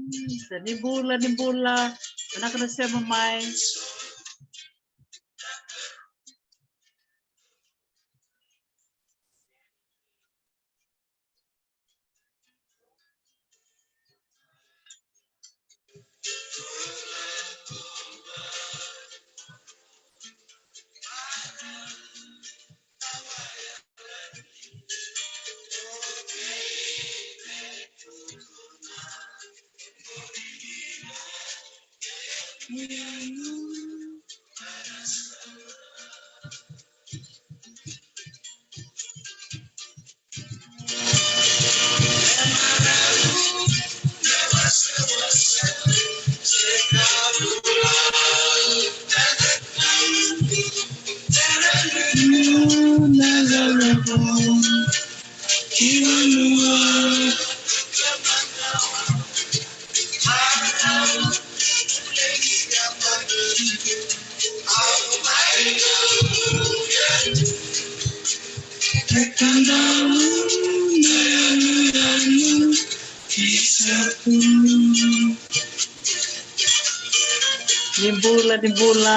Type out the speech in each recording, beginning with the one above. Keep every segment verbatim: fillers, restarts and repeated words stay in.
Mm, sa ni bula, ni bula. Vinaka na sema mai. Ni bula, ni bula.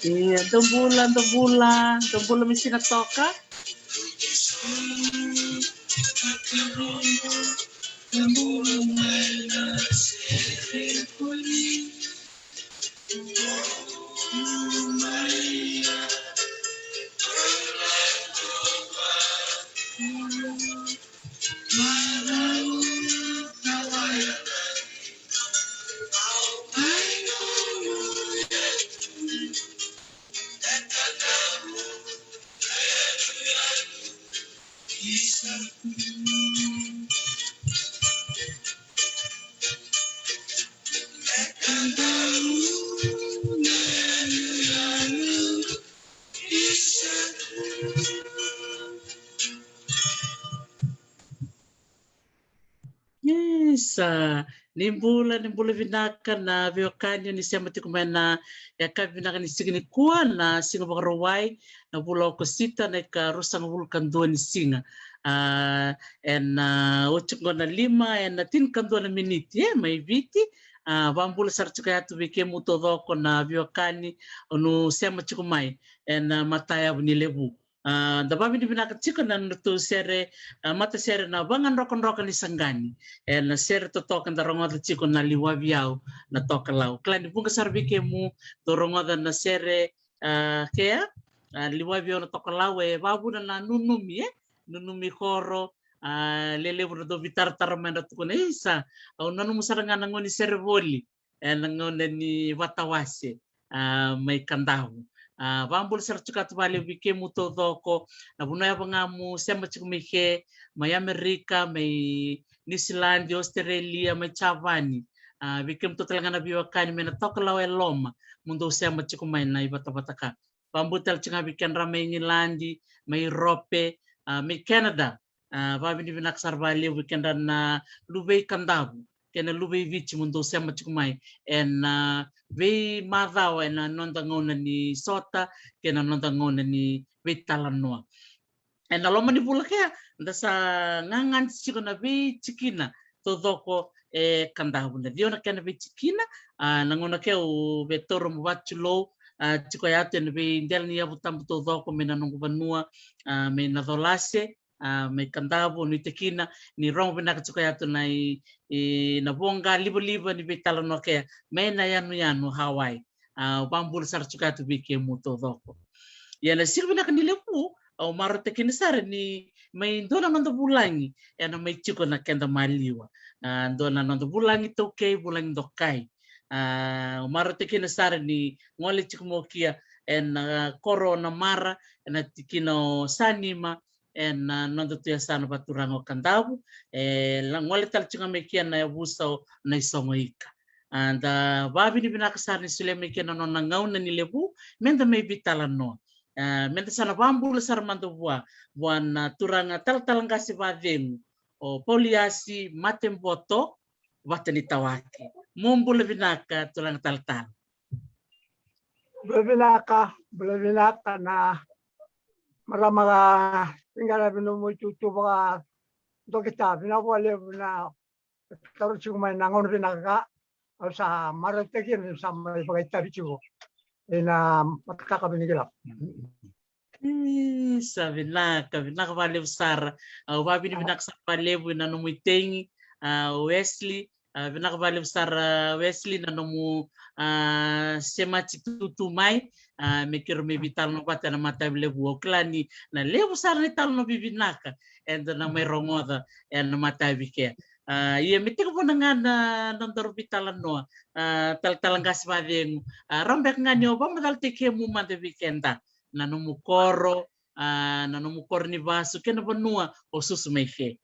Ia, dou bula, dou bula, dou bula, me siga toka. Isa, ni bula, ni bula vinaka na veiwekani ni sema tiko mai na yakavi vinaka ni siga nikua, na siga Vakarauwai, na vula o Okosita, na ika ruasagavulu ka dua ni siga. A, ena, a, oti qo na lima ena tinikadua na miniti, e, mai Viti. A, vabula sara tiko yatu vei kemu taucoko na veiwekani o ni sema tiko mai ena, a, matayavu ni levu. A, da vavinavinaka tiko na nodratou sere, a, matasere na Vagadrokadroka ni Saqani. Ena sere totoka da rogoca tiko na Liwavi Au na Tokalau. Kila ni vuqa sara vei kemu dou rogoca na sere, a, kea, a, Liwavi Au na Tokalau, e vavuna na nunumi, e? Nunumi koro, a, lelevu na dou veitaratara mai, dou tukuna, isa, au nanuma sara ga na gauna ni sere voli ena gauna ni vatawase, a, mai Kadavu. A, vabula sara tiko yatu vakalevu vei kemu taucoko, na vanua yava ga mo sema tiko mai ke, mai Amerika, mai Niusiladi, Ositerelia, mai Japani. A, vei kemu taucoko tale ga na veiwekani mai na Tokalau e loma, mo dou sema tiko mai na ivatavata ka. Vabula tale tiko ga vei kedra mai Igiladi, mai Iurope, a, mai Canada. A, vavinavinaka sara vakalevu vei kedra na luvei Kadavu. kei na luve i Viti mo dou sema tiko mai ena veimacawa ena noda gauna ni sota kei na noda gauna ni veitalanoa. Ena loma ni vula kea da sa gagani tiko na veitikina taucoko e Kadavu. Na ciwa na kena veitikina, a, na gauna kea au via taura mo vatulou, a, tiko yatu ena veidela ni yavu tabu taucoko mai na noqu vanua, a, mai Nacolase, a, mai Kadavu, nuitaka kina ni rogo vinaka tiko yatu na i, i na voqa livaliva ni veitalanoa kea mai na yanuyanu Hawaii. A, au vabula sara tiko yatu vei kemu taucoko. Ia na siga vinaka ni Levu, au marautaka kina sara ni mai dua na noda vulagi ena mai tiko na keda maliwa. A, dua na noda vulagi taukei, vulagi dokai. A, au marautaka kina sara ni gole tiko mai o Kia ena koro o Namara, ena tikina o Sanima, ena noda tu yasana vaturaga o Kadavu, e la gole tale tiko ga mai kina na yavusa o Naisogo Ika. A, da vavinavinaka sara ni solia mai kina na nona gauna ni Levu meda mai veitalanoa. A, meda sa na vabula sara mada vua, vua na turaga talatala qase vacegu o Pauliasi Mateboto Vatanitawake. Mo bula vinaka turaga talatala. Bula vinaka, bula vinaka na marama ka veiqaravi nomu itutu vaka dokita, vinaka vakalevu na taro tiko mai na gauna vinaka ka au sa marautaka kina ni sa mai vakaitavi tiko ena mataka vinaka. Ii, sa vinaka, vinaka vakalevu sara. Au vavinavinaka sara vakalevu ena nomu itegi, a, Wesley. A, vinaka vakalevu sara Wesley na nomu, a, semati tutu mai, a, me keirau mai veitalanoa vata ena matavi Levu. Au kila ni na levu sara na italanoa vivinaka eda na mai rogoca ena matavi kea. A, ia me tekivuna ga na nodaru veitalanoa, a, talatala qase vacegu, a, rawa beka ga ni o vakamacalataki kemu mada vei keda na nomu koro, a, na nomu koro ni vasu kei na vanua o susu mai ke.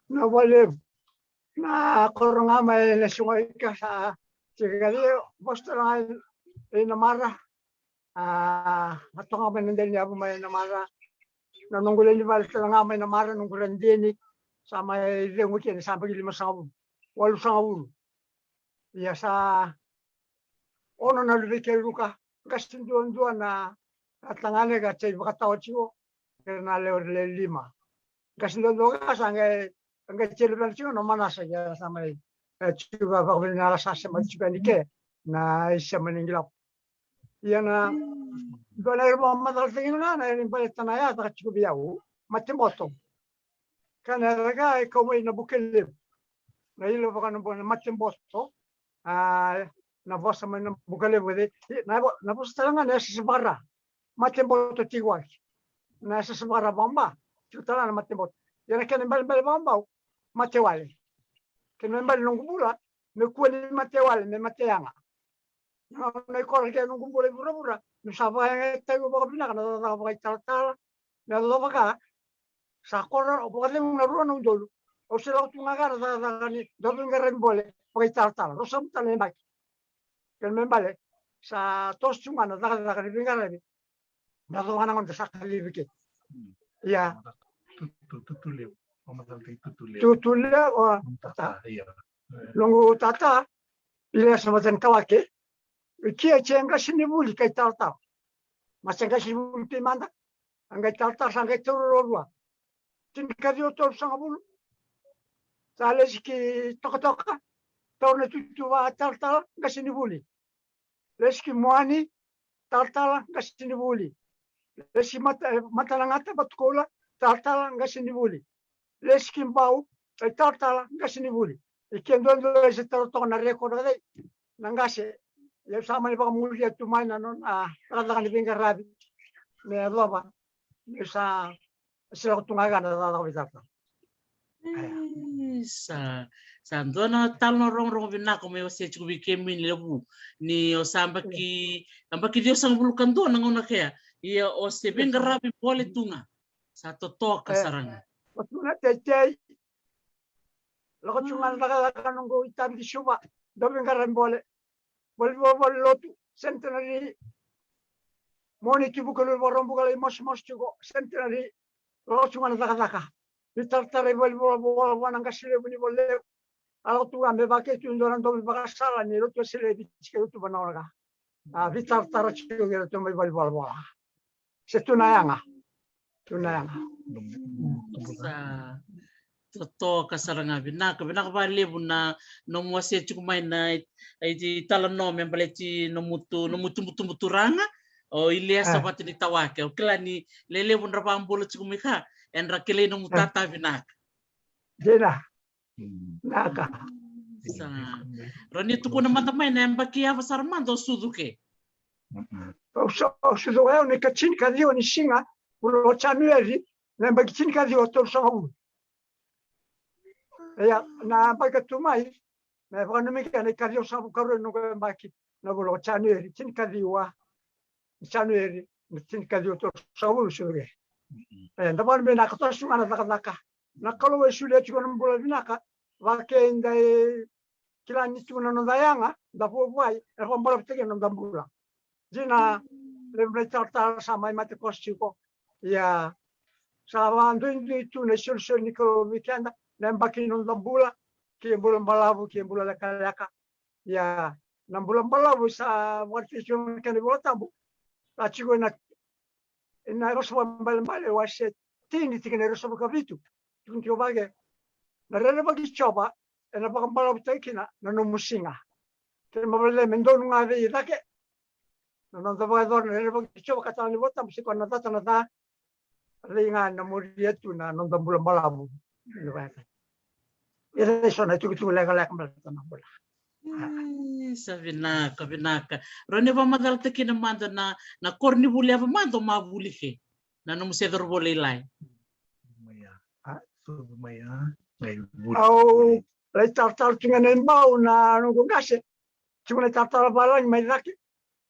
Na valevu na koro ga mai Naisogo Ika sa tiko kece, vosa tale ga i Namara. A, a toka ga mai na dela ni yavu mai Namara. Na noqu lewe ni vale tale ga mai Namara, noqu radini sa mai cegu kina sa baki limasagavulu, walusagavulu. Ia sa ono na luvei keiruka, qase duadua na, na tagane ka tei vakatawa tiko, kei na lewe le lima. Qase duadua ka sa qai, qai tei luvena tiko na Manasa, ke sa mai, e, tiko vakavinaka sa sema tiko yani ke na isema ni Qilavu. Ia na dua na ira vakamacalataki ga na ira ni baleta na yaca ka tiko vei au, Mateboto. Ka na yaca ka e kau mai na Bukelevu. Na ilo vaka na bo-, na Mateboto. A, na vosa mai na Bukelevu, e, na vo-, na vosa tale ga na yasayasa vakara. Mateboto tiko ake. Na yasayasa vakara vakabau tiko tale ga na Mateboto. Ia na kena ibalebale vakabau, Matewale. Kena ibalebale noqu bula me kua ni Matewale, me Mateyaga. Na, na ikoro kei noqu bula i vuravura, meu sa vakayagataki vakavinaka na cakacaka vakaitalatala, me yacova ka sa koro, au vakacegu na rua na udolu. Au se lako tu ga ka na cakacaka ni dauveiqaravi bole vakaitalatala, ruasagavulu tale na yabaki. Kena ibalebale sa toso tu ga na cakacaka ni veiqaravi. Na yacova ga na gauna da sa kacivi kina. Ia. Tu, tu, tu, Tutulevu. Tutulevu, o, tata. Ia. Noqu tata, Ilesa Matanitawake. I Kia e qase ni vuli kai talatala. Mate qase ni vuli taumada. A qai talatala sa qai taura ruarua. Tinikaciwa tolusagavulu. Sa lesi ki Tokatoka. Taura na itutu vakaitalatala, qase ni vuli. Lesi ki Moani, talatala, qase ni vuli. Lesi Mata, e, Matanagata, Vatukoula, talatala, qase ni vuli. Lesi ki Bau, e, talatala, qase ni vuli. E ke duadua e se tara toka na record vei na qase. Ia sa mani vakamuria tu mai na nona, a, cakacaka ni veiqaravi. Me yacova me sa, sa lako tu ga ka na cakacaka vakaitalatala. E, sa, sa dua na tale na rogorogo vinaka me wasea tiko vei kemuni Levu, ni o sa baki, a baki ciwasagavulu ka dua na gauna kea. Ia o se veiqaravi bole tu ga. Sa totoka sara ga. O tu na teitei. Lako tu ga na cakacaka noqu itavi ki Suva. Dauveiqaravi bole. Valevolavola ni lotu, Centenary. Moni ki Vukelulu, Vakaraubuka, lai mosimosi tiko, Centenary. Lako tu ga na cakacaka. Veitaratara i valevolavola vua na qase levu ni Valelevu. a lako tu ga me vakei tu e dua na domo ni vakasala ni lotu Wesele e Viti kei Rotuma na gone ka. A veitaratara tiko kei ratou mai valenivolavola. Se tu na yaga. Tu na yaga. Sa totoka sara ga. Vinaka, vinaka vakalevu na nomu wasea tiko mai na i, i, italanoa me baleti nomu tu, nomu tubutubu turaga. O Iliesa vata ni Tawake. Au kila ni lelevu dra vakabula tiko mai ka, e dra kilai nomu tata vinaka. Dina. Naka. Sa. Rau ni tukuna mada mai na yabaki yava sara mada o sucu ke. Au sucu au ni ka tini ka ciwa ni siga, vula o Janueri, na yabaki tini ka ciwa tolusagavulu. Ia, na yabaki ka tu mai, me vakanamaki na i ka ciwa sagavulu ka rua ni noqu yabaki, na vula o Janueri, tini ka ciwa. Janueri, na tini ka ciwa tolusagavulu sucu ke. E, da vakanamaki na ka toso ga na cakacaka. Na Kalou e solia tiko na bula vinaka, vaka eda kila ni tu na noda yaga, da vuavuai, e vakabalavutaki na noda bula. Dina, levu na italatala sa mai mate koso tiko. Ia, sa vakaduidui tu na isolisoli ni Kalou vei keda, na yabaki ni noda bula, ke bula balavu, ke bula lekaleka. Ia, na bula balavu sa vakaraitaki tiko na kena iVola Tabu. Sa tiko ena, ena Vosa Vakaibalebale wase tini tikina e ruasagavulu ka vitu. Tukuni tiko vaka, na rerevaki Jiova ena vakabalavutaki kina na nomu siga. Kena ibalebale me donu ga vei cake. Na noda vakayacora na rerevaki Jiova ka tala ni Vola Tabu, se koya na cata na ca. Vei ga na muria tu na noda bula balavu. Ia, e so na itukutuku lekaleka baleta na bula. E, sa vinaka, vinaka. Rau ni vakamacalataki kina mada na, na koronivuli yava mada o Mavuli ke. Na nomu se cauravou lailai. Au lai talatala tu ga na i Bau na noqu qase. Tiko na italatala valagi mai cake.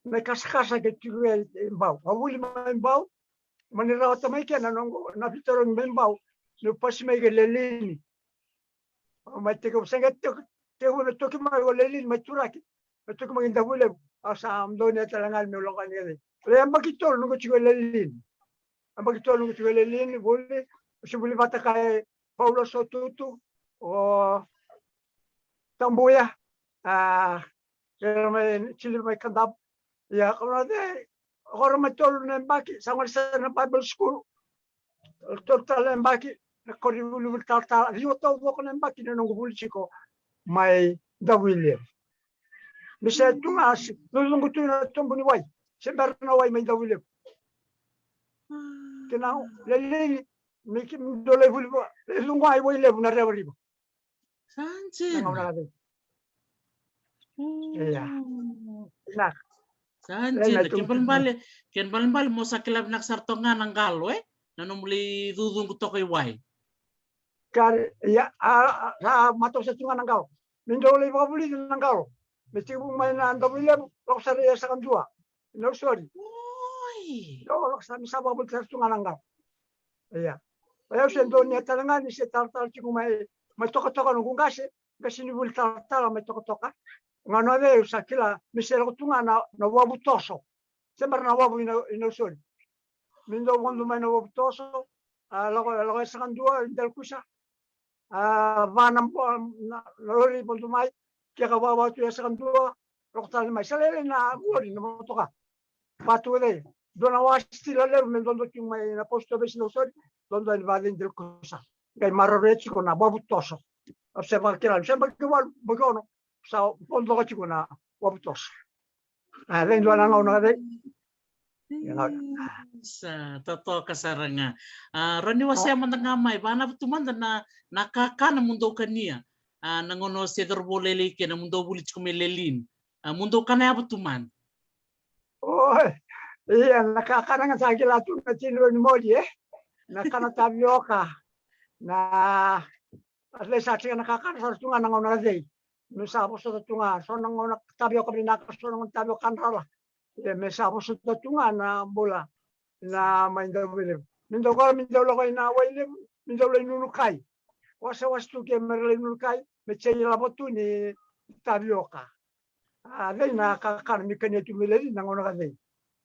Na i kasakasa ke tiko e Bau. Au vuli mai Bau. Mani rawata mai kena noqu na veitarogi mai Bau. Niu pasi mai ke Lelean. Au mai tekivu, sega tekivu me toki mai o Lelean mai Turaki. Me toki mai Davuilevu. Au sa donuya tale ga me'u lako yani. Ia yabaki tolu noqu tiko e Lelean. Yabaki tolu noqu tiko e Lelean, vuli, au se vuli vata kei Paula Sotutu, o Tabuya, a, era mai Chile mai Kadavu. Ia, kau na cei, koro mai tolu na yabaki, sa gole sara na Bible school. Tolu tale na yabaki, na koronivuli talatala, ciwa taucoko na yabaki na noqu vuli tiko mai Davuilevu. Me se tu ga, se cucuqu tu na tobu ni wai, se bera na wai mai Davuilevu. Kena Lelean, me ke dou lai vuli vua, lai cuqu ga i Wailevu na Revariva. Sa dina. Ia. Sa dina. Kena ibalebale, kena ibalebale mo sa kila vinaka sara toka ga na qalo, e? Na nomu lai cucuqu toka i wai. Kare, ia, a, a, a, matau sa tu ga na qalo. Me dou lai vakavulici na qalo. Me tekivu mai na Davuilevu, lako sara i Yasakadua. Nausori. Oi. Dou lako sara, me sa vakavulici sara tu ga na qalo. Ia. O yau se donuya tale ga ni se talatala tiko mai, mai Tokatoka noqu qase, qasenivuli talatala mai Tokatoka. Gauna cei au sa kila, me se lako tu ga na, na wavu toso. Se bera na wavu i Nausori. Me dou vodo mai na wavu toso, a, lako, lako Yasakadua, Delakusa. A, va na, na lori vodo mai, ke ka vava tu Yasakadua, lako tale mai. Sa lailai na lori na motoka. Va tu cei. Dua na wasitila levu me dodo tiko mai na post office Nausori, dodo yani vacei Delakusa. Qai maroroya tiko na wavu toso. Au se vakila, au se yabaki walu, yabaki ono, sa vodo tiko na wavu toso. A, cei dua na gauna cei. Sa totoka sara ga. A, rau ni wasea mada ga mai, vakanava tu mada na, na kakana mo dou kania. A, na gauna o se cauravou lailai kina mo dou vuli tiko mai Lelean. A, mo dou kana yava tu mada. Oi, ia, na kakana ga sa kila tu na tini rau ni moli, e? Na kana tavioka. Na, a, cei sa tiko na kakana sara tu ga na gauna cei. Me sa vosota tu ga, so na gauna tavioka vinaka, so na gauna tavioka drala. Ia, me sa vosota tu ga na bula na mai Davuilevu. Me dou koro, me dou lako i na Wailevu, me dou lai nunukai. Wasewase tu ke me ra lai nunukai, me se ilavo tu ni tavioka. A, cei na kakana me kania tu mai Lelean na gauna ka cei.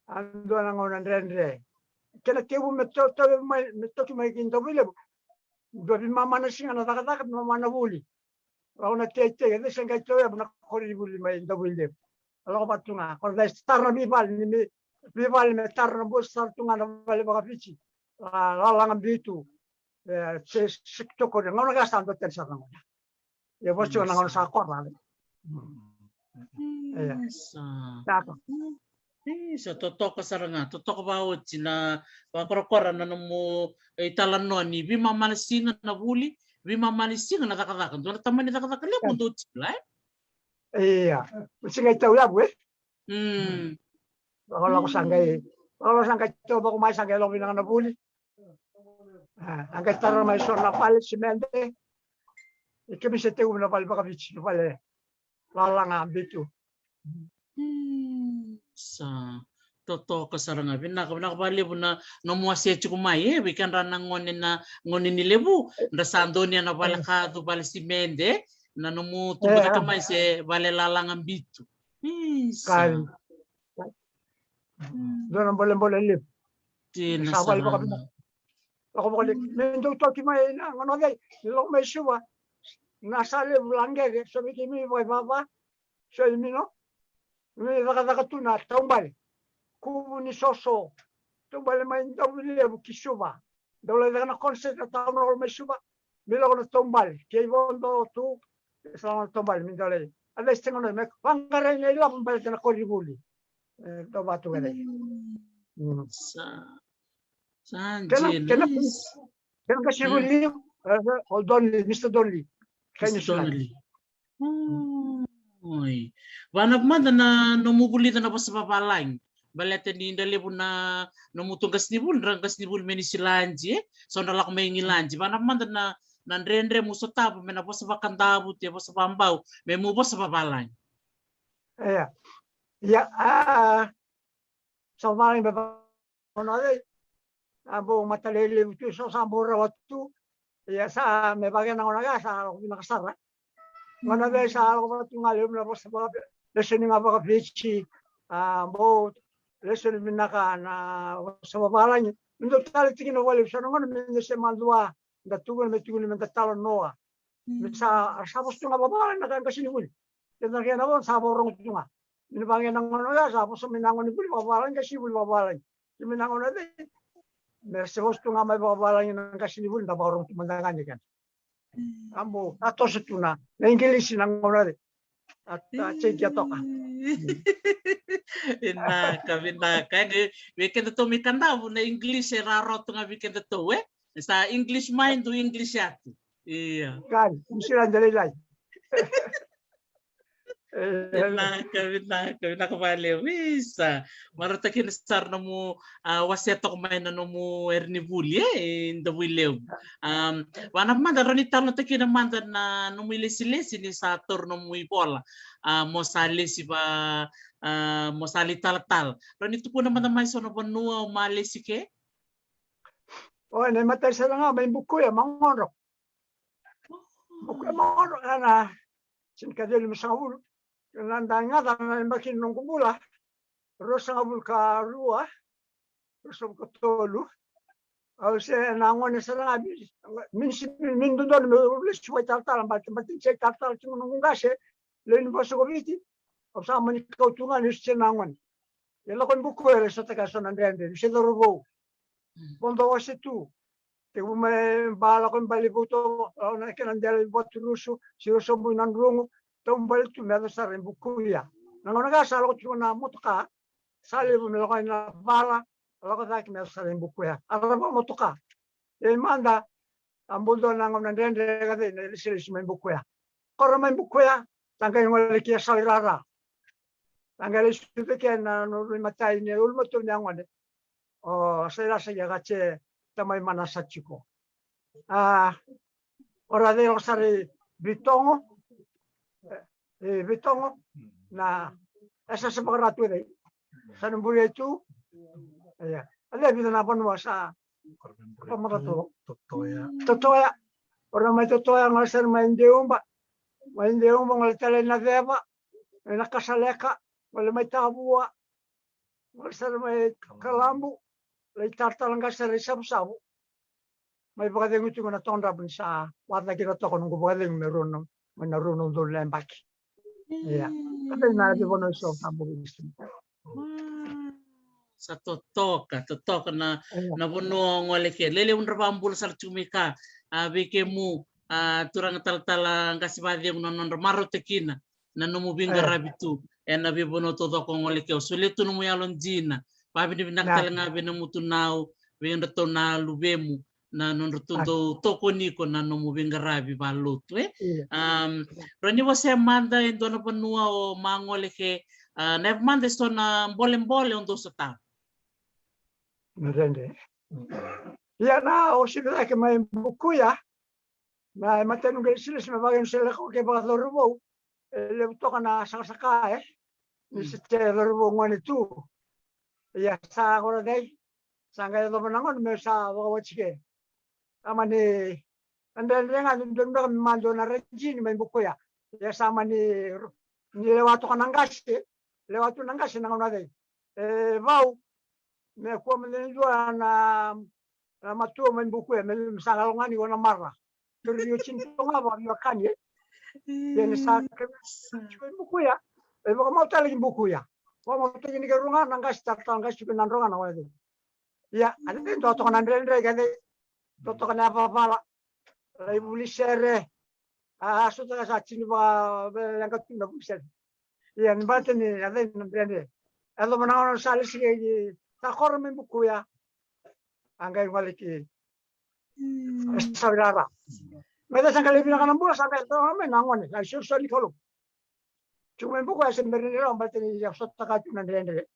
A, dua na gauna dredre. Kena tekivu me to, to, me, me toki mai ki Davuilevu. Dua veimama na siga na cakacaka, veimama na vuli. Lako na teitei, e cei se qai tauyavu na koronivuli mai Davuilevu. Lako vata tu ga, ko na tara na veivale, ni me veivale me tara na bose sara tu ga na vale vakaviti. A, Lalaga Bitu. E, se, se tokoni, gauna ga sa dua tani sara na gauna. E vosa tiko na gauna sa kora. Ia. Sa. Saka. Isa, totoka sara ga, totoka vaoti na vakakorakora na nomu, e, italanoa ni veimama ni siga na vuli, veimama ni siga na cakacaka. Dua na tamani cakacaka levu dou tiko la, e? Ia, siga i tauyavu, e? Mm. Lakolako sa qai, lakolako sa qai tauyavu mai sa qai lako vinaka na vuli. A, a qai tara mai so na vale simede. E kemuni se tekivu na vale vakaviti, na vale Lalaga Bitu. Mm, sa totoka sara ga. Vinaka, vinaka vakalevu na nomu wasea tiko mai, e, vei kedra na gone, na gone ni Levu, dra sa donuya na vale kacu, vale simede, na nomu tubu cake mai se vale Lalaga Bitu. Isa. Dua na bolebole levu. Dina sara. Sa vale vakavinaka. Lako vakalevu. Me dou toki mai na gauna cei, ni lako mai Suva. Na sa levu laqere, so vei keimami vakaivava, so i Mino. Me cakacaka tu na taubale. Kuvu ni soso. Taubale mai Davuilevu ki Suva. Dau lai caka na concert na taunolo mai Suva. Me lako na taubale. Kei vodo tu. Sa lako na taubale. Me dau lai. A vei se gona me vaqarai na ilavo baleta na koronivuli. E, dau vatu ga dai. Mm. Sa. Sa kena, kena, kena qasenivuli, e, o Donley, Mister Donley. Kai ni Donley. Oi. Vanavu mada na nomu vulica na vosa vavalagi. Baleta ni dra levu na nomu tu qasenivuli, dra qasenivuli mai Niusiladi, e? So dra lako mai Igiladi. Vanavu mada na, na dredre mo sotava mai na vosa vakadavu, te vosa vabau, me mo vosa vavalagi. Ia. Ia, a, sa vavalagi me va- Gauna cei. A bau matalevu tu, so sa bau rawa tu. Ia sa me vaka na gauna ga sa lako vinaka sara. Gauna cei sa lako vata tu ga levu na vosa vaka, lesoni ga vakaviti. A bau lesoni vinaka na vosa vavalagi. Me dau tale tiki na vale, so na gauna me dau se madua. Da tukuna me tukuna me da talanoa. Me sa, sa vosa tu ga vavalagi na ka qasenivuli. Keda na kena vosa sa vakarorogo tu ga. Ni vaqe na gauna ya sa vosa mai na gauna ni vuli vavalagi, qasenivuli vavalagi. Ni mai na gauna cei, me se vosa tu ga mai vavalagi na qasenivuli, da vakarorogo tu mada ga ni kena. A mo, a toso tu na, na Igilisi na gauna cei. A, a tei kia toka. Vinaka, vinaka. E, vei kedatou mai Kadavu na Igilisi e rawarawa tu ga vei kedatou, e? Sa English mai, dou English yatu. Ia. Kari, misira de lailai. Vinaka, vinaka, vinaka vakalevu. Isa. Marautaka kina sara nomu, a, wasea toka mai na nomu ernivuli, e, e Davuilevu. Am, vanavu mada, rawa ni talanoataka kina mada na nomu ilesilesi ni sa taura nomu ivola. A, mo sa lesi va, a, mo sa lai talatala. Rawa ni tukuna mada mai so na vanua o ma lesi ke? O, na imatai sara ga mai Bukuya, Magodro. Bukuya, Magodro, ena tinikadua limasagavulu. Na dagaca na yabaki ni noqu bula, ruasagavulu ka rua, ruasagavulu ka tolu. Au se na gone sara ga, mini, mini, mini dodonu meu lesu vakaitalatala, baleta, baleta ni se italatala tiko noqu qase, lewe ni vosa ko Viti. Au sa mani kau tu ga niu se na gone. Ia lako i Bukuya, era sotaka so na dredre, niu se cauravou. Vodo ose tu. Tekivu mai ba lako i Bale Vuto, lako na kena dela i Vaturusu, siro sobu i Nadrogu, taubale tu me yaco sara i Bukuya. Na gauna ga sa lako tiko na motoka, sa levu me lako i Navala, lako cake me yaco sara i Bukuya. A rava motoka. Ia i mada, a bau dua na gauna dredre ka cei, na ilesilesi mai Bukuya. Koro mai Bukuya, sa qai gole ki Yasawa i Rara. Sa qai lesu veke na noqu imatai ni ulumatua ni yagone. O Sailasa Iakatse, tamai Manasa tiko. A, o ra cei lako sara i Vitogo. E, e Vitogo. Na, e sa se vakaratu e cei. Sa na buri tu. Ia. A cei, vica na vanua sa vamata tu. Totoya. Totoya. O ra mai Totoya, gole sara mai Deuba. Mai Deuba, gole tale i Naceva. Mai Nakasaleka. Gole mai Tavua. Gole sara mai Kalabu, lai talatala qase sara i Savusavu. Mai vakacegu tiko na Tokadravu ni sa vacakina toka noqu vakacegu me rua na, mai na rua na udolu na yabaki. Ia, ka vei na veivanua eso ka bau vei. Sa totoka, totoka na, na vanua o Goleke. Lelevu na nodra vakabula sara tiko mai ka, a, vei kemu, a, turaga talatala qase vakacegu na nodra marautaka kina na nomu veiqaravi tu ena veivanua taucoko o Goleke. Au solia tu nomu yalo dina, vakavinavinaka tale ga vei na mutunau, vei nodratou na luvemu, na nodratou dau tokoni iko na nomu veiqaravi valotu, e? Ia. Am, rawa ni wasea mada e dua na vanua o Magoleke, a, na yava mada eso na bolebole o dau sotava. Na dredre. Ia na o sivi cake mai Bukuya, na e matenu qai silesi me vakainu se lako ke vakacauravou, e levu toka na sakasaka, e? Ni se te cauravou gone tu. Ia sa gora cei, sa qai yacova na gauna me sa vakawatike. Sa mani, na dredre ga ni dua beka me madua na rajini mai Bukuya. Ia sa mani, ni lewa toka na qase, lewa tu na qase na gauna cei. E vau, me kua mani dua na, na matua mai Bukuya, me, me sa qai logani ua na mara. Keri io tini toga vakaviwekani, e. Ia ni sa keri mai Bukuya, e vakamau tale ki Bukuya. Vakamau tale ki ni ke ruga na qase, talatala qase tiko na droga na wale. Ia, a cei dua toka na dredre, ka cei dua toka na yavavala. Lai vuli sere. A, a sotaka sa tini vaka, veiyaqa tu na vuli sere. Ia, ni baleta ni a cei na dredre. E yacova na gauna sa lesi kei sa koro mai Bukuya. A qai gole ki Savirara. Mai ca sa qai lai vinaka na bula, sa qai toka mai na gone, sa isolisoli ni Kalou. Tiko mai Bukuya se bera ni rawa, baleta ni a sotaka tu na dredre.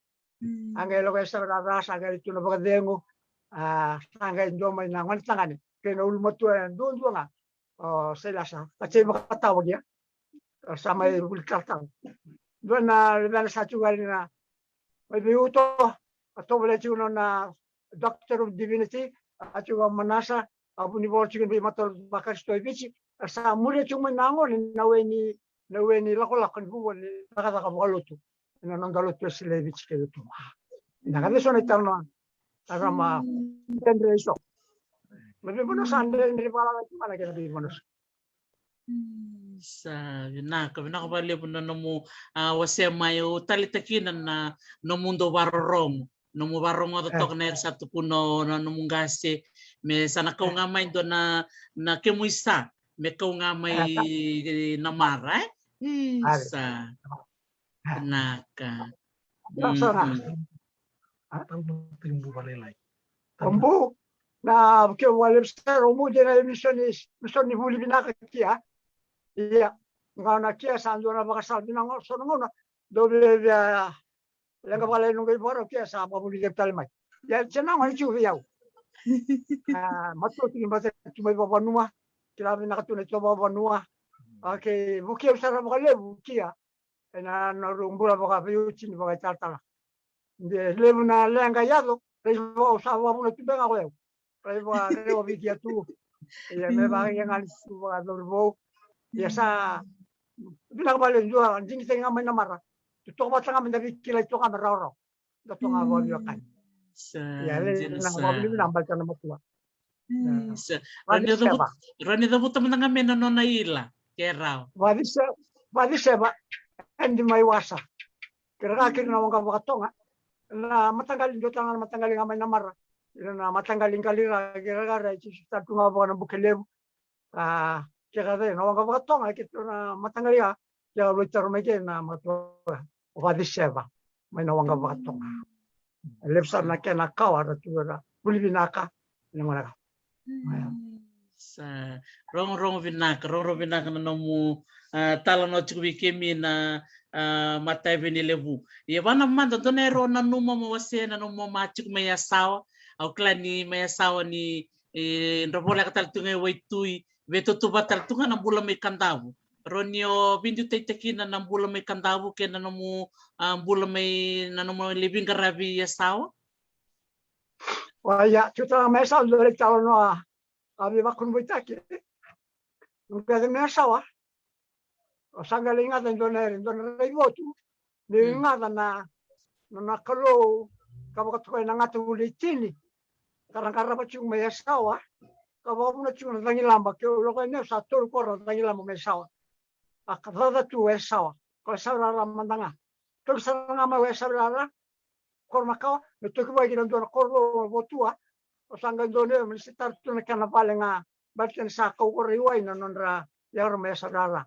A qai lako e Savirara, sa qai tu na vakacegu. A, sa qai dua mai na gone tagane kei na ulumatua e duadua ga. O Sailasa, ka tei vakatawa kia. O sa mai vuli talatala. Dua na luvena sa tiko ali na mai vei uto, a tovolea tiko na, na Doctor of Divinity, a tiko a Manasa, a vunivola tiko vei matalotu vakarisito e Viti, a sa muria tiko mai na gone na weni, na weni lakolako ni vuvale ni cakacaka vakalotu. Ena noda lotu e Sila e Viti kei lotu. Na ka vei so na italanoa. Tara ma dredre iso. Ma veivanua sa dredre vakalala tiko ga na kena veivanua sa. Sa vinaka, vinaka vakalevu na nomu, a, wasea mai, au taleitaka kina na nomu dau vakarorogo. Nomu vakarogoca toka na era sa tukuna o na nomu qase, me sa na kau ga mai dua na, na kemu isa, me kau ga mai na mara, e? Isa. Vinaka. Vinaka sara. O Bu, na keu vakalevu sara o Bu de na misoni, misoni vuli vinaka kia. Ia, gauna kia sa dua na vakasala vinaka so na gauna. Dou via, via leqa vakalailai noqu ivakarau kia sa vakavuli levu tale mai. Ia, se na gone tiko vei au. A, matua tiko ni bata tu mai vakavanua. Kila vinaka tu na ito vakavanua. Okei, vukei au sara vakalevu kia. Ena noqu bula vakaveiwatini vakaitalatala. De levu na leqa yaco, raici vaka au sa vakavuna tu beka ko yau. Raici vaka raici vaka vei kia tu. Ia me vaka ia ga ni tu vaka cauravou. Ia sa vinaka vale dua digitaki ga mai na mara. Tu toka vata ga me da veikilai toka me rawarawa. Da toka vaka veiwekani. Ia levu na vakavinaka baleta na matua. Rawa ni cavuta mada ga me na nona ila ke rawa. Vacise, vacise va, edi mai wasa. Kere ka kere na waqa vakatoga. Na mataqali dua tale ga na mataqali ga mai na mara. Ira na mataqali qali ra kere ka ra i tisi tatu ga vaka na buke levu. A, kere ka cei na waqa vakatoga kere na mataqali ga. Kere ka vei taro mai kere na matua. Vacise va mai na waqa vakatoga. Levu sara na kena kawa ra tu ra vuli vinaka. Sa rogorogo vinaka, rogorogo vinaka na nomu, a, talanoa tiko vei kemi na, a, mataiveni levu. Ia vana mada dua na ero nanuma mo wasea na nomu ma tiko mai Yasawa. Au kila ni mai Yasawa ni, e, dra voleka tale tu ga e waitui, veitautuva tale tu ga na bula mai Kadavu. Roni o vidiu taitaki na, na bula mai Kadavu kei na nomu, a, bula mai na nomu levi qaravi Yasawa. Wa ia, tu tala mai Yasawa dua le talanoa a vei vakunuvaitaki. Nunga me Yasawa. O sa qai lai gata dua na ere, dua na rai votu. Me gata na, na, na Kalou, ka vakatokai na gata ule i tini. Ka ra qarava tiko mai Yasawa. Ka vakavuna tiko na cagilaba, ke u loko e neu sa tolu kora na cagilaba mai Yasawa. A ka caca tu e Sawa. Ko e Sawa rara mada ga. Toki sara ga mai e Sawa rara. Koro makawa, me toki vaki na dua na koro votua. O sa qai dua na, me se tara tu na kena vale ga. Baleta ni sa kau koro i wai na nodra yaro mai e Sawa rara.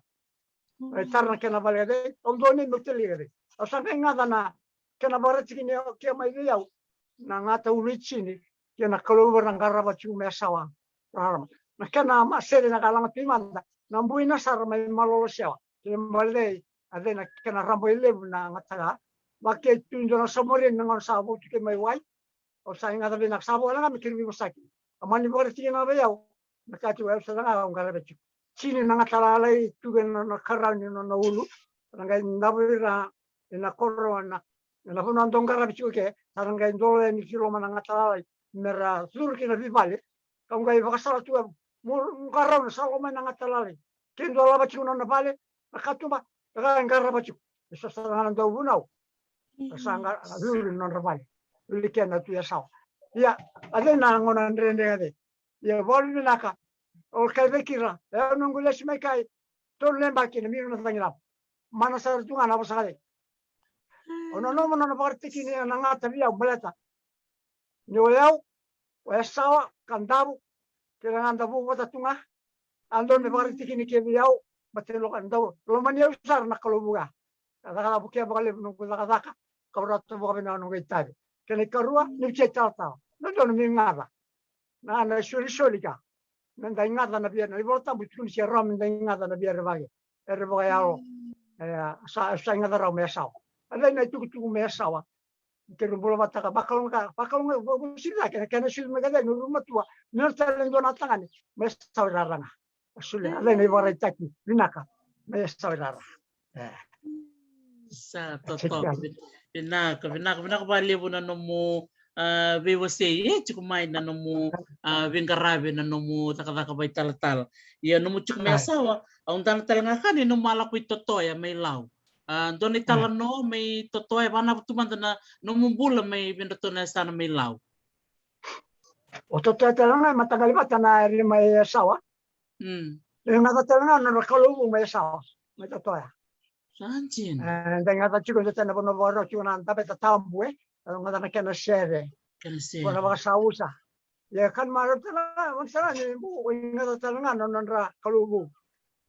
E tara na kena vale kece, au dua nei meu tali kece. Au sa qai gaca na kena vakaratiki ni kia mai vei au. Na gata ulu i tini, kei na kalou vara na qarava tiko me Sawa. Rarama. Na kena ma sere na ka laga tu i mada, na buina sara mai malolo sewa. Kei na balei, a cei na kena rabo i levu na gata ga. Vakei tu dua na samori na gauna sa votu kei mai wai. Au sa igaca vinaka sa vo wale ga me keri vivosaki. A mani vakaratiki na vei au. Na ka tiko au sa ga au qaravi tiko. Tini na gata lalai tu kei na nona karau ni nona ulu. Na qai davo ira ena koro na, na vanua dau qaravi tiko ke. Sa na qai dolo yani ki loma na gata lalai. Mera curu ki na vivale. Kau qai vakasala tu e mo qarauna sa loma na gata lalai. Ke dua lava tiko na nona vale. Na katuba. Ka qai qarava tiko. E sa sa na dau vunau. Sa ga curu na nodra vale. Vili kena tu e Sawa. Ia, a cei na gauna dredre a cei. Ia, valu vinaka. O kai vei kira. E au noqu lesi mai kai. Tolu na yabaki na mira na cagilava. Mana sara tu ga na vosa ka cei. O na nomu na vakaratiki ni na gata vei au baleta. Ni o yau, o e Sawa, ka davo, kei na gada vou vata tu ga. A dau me vakaratiki ni ke vei au, ma te loka dau. Lomani au sara na kalou vuka. Ka cakacaka vuke vakalevu noqu cakacaka, ka urata vuka vei na noqu itavi. Kena ikarua, ni utia italatala. Na dua na mi gaca. Na, na isolisoli ka. Me da igaca na via, na iVola Tabu tukuni se rawa me da igaca na via revake. E revake yalo. E, sa, sa igaca rawa me Sawa. A cei na itukutuku me Sawa. Kei na bula vataka, vakalougatataka, vakalougatataka, vosivitaka, kena, kena sui mai ka cei, na uru matua, na tale dua na tagane, me Sawa rara ga. A sule, a cei na ivakaraitaki vinaka, me Sawa rara. E. Sa totoka, vinaka, vinaka, vinaka vakalevu na nomu, a, veiwasei, e, tiko mai na nomu, a, veiqaravi, na nomu cakacaka vakaitalatala. Ia nomu tiko mai Sawa, au dana tale ga ka ni nomu a lako i Totoya mai Lau. A, dua na italanoa mai Totoya, e vanava tu mada na nomu bula mai Vedratou na yasana mai Lau. O Totoya tale ga e mataqali vata na ere mai Sawa. Mm. E gaca tale ga na nodra kalou vou mai Sawa, mai Totoya. Sa dina. E, da gaca tiko, da tena vanua vakarau tiko na Daveta Tabu, e. E gaca na kena sere. Kena sere. Ko na vakasausa. Ia ka ni marau tale ga, vaka sara ni bu, e gaca tale ga na nodra kalou vou.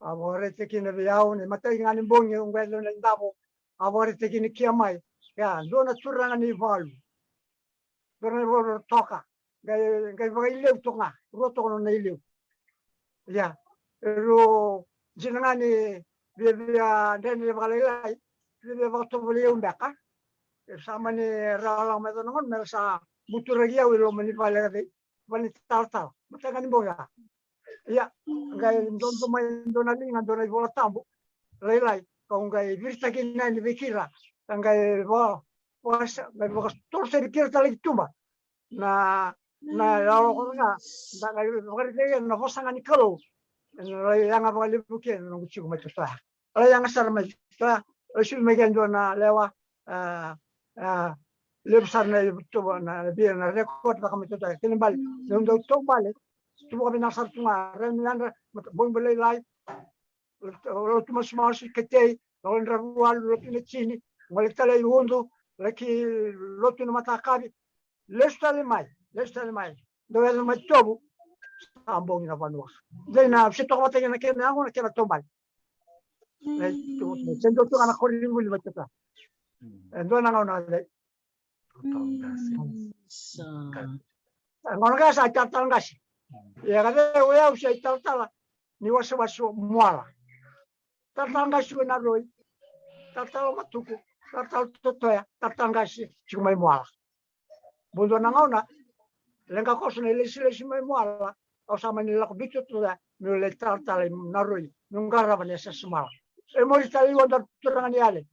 A vakaraitaki kina vei au, ni matai ga ni bogi, au qai lewe ni davo. A vakaraitaki kina kia mai. Ia, dua na turaga ni valu. Dua na ivalu toka. Qai, qai vakaileu toka ga. Rua toka nona ileu. Ia. Eru dina ga ni viavia dredre vakalailai. Viavia vakatovolei au beka. E sa mani rawa lako mai cona gona, mera sa buturaki au i loma ni vale ka cei. Vale ni talatala. Matai ga ni bogi. Ia, qai dodo mai dua na liga, dua na iVola Tabu lailai, kau qai viritaki yani vei kira, ka qai va, vasa, qai vakatoroceri kira tale ki tuba. Na, na lako ga, da qai vakaraitaki na vosa ga ni Kalou. Ena lai yaga vakalevu kina na noqu tiko mai Totoya. Lai yaga sara mai Totoya, lai sucu mai kea dua na lewa, a, a, levu sara na ituva na via na record caka mai Totoya. Kena bale, na dau taubale, tuva ka vinaka sara tu ga, rai ni yadra, bogi bale lailai, lotu masumasu, ketei, lako i Dravualu, lotu na tini, gole tale i Udu, laki lotu na matakavi, lesu tale mai, lesu tale mai. Dau yaco mai Tovu, sa bogi na vanua. Dei na se toka vata kei na kena yago na kena taubale. Se dau tu ga na koronivuli mai Totoya. E dua na gauna dei. Sa. E gauna ga sa italatala qase. Ia ka cei o yau sa italatala ni wasewase o Muala. Talatala qase o Naroi. Talatala o Matuku. Talatala o Totoya. Talatala qase tiko mai Muala. Bau dua na gauna, leqa koso na ilesilesi mai Muala, au sa mani lako biuta tu ya, meu lai talatala i Naroi, meu qarava na yasasamala. E muri tale i wada turaga ni yale.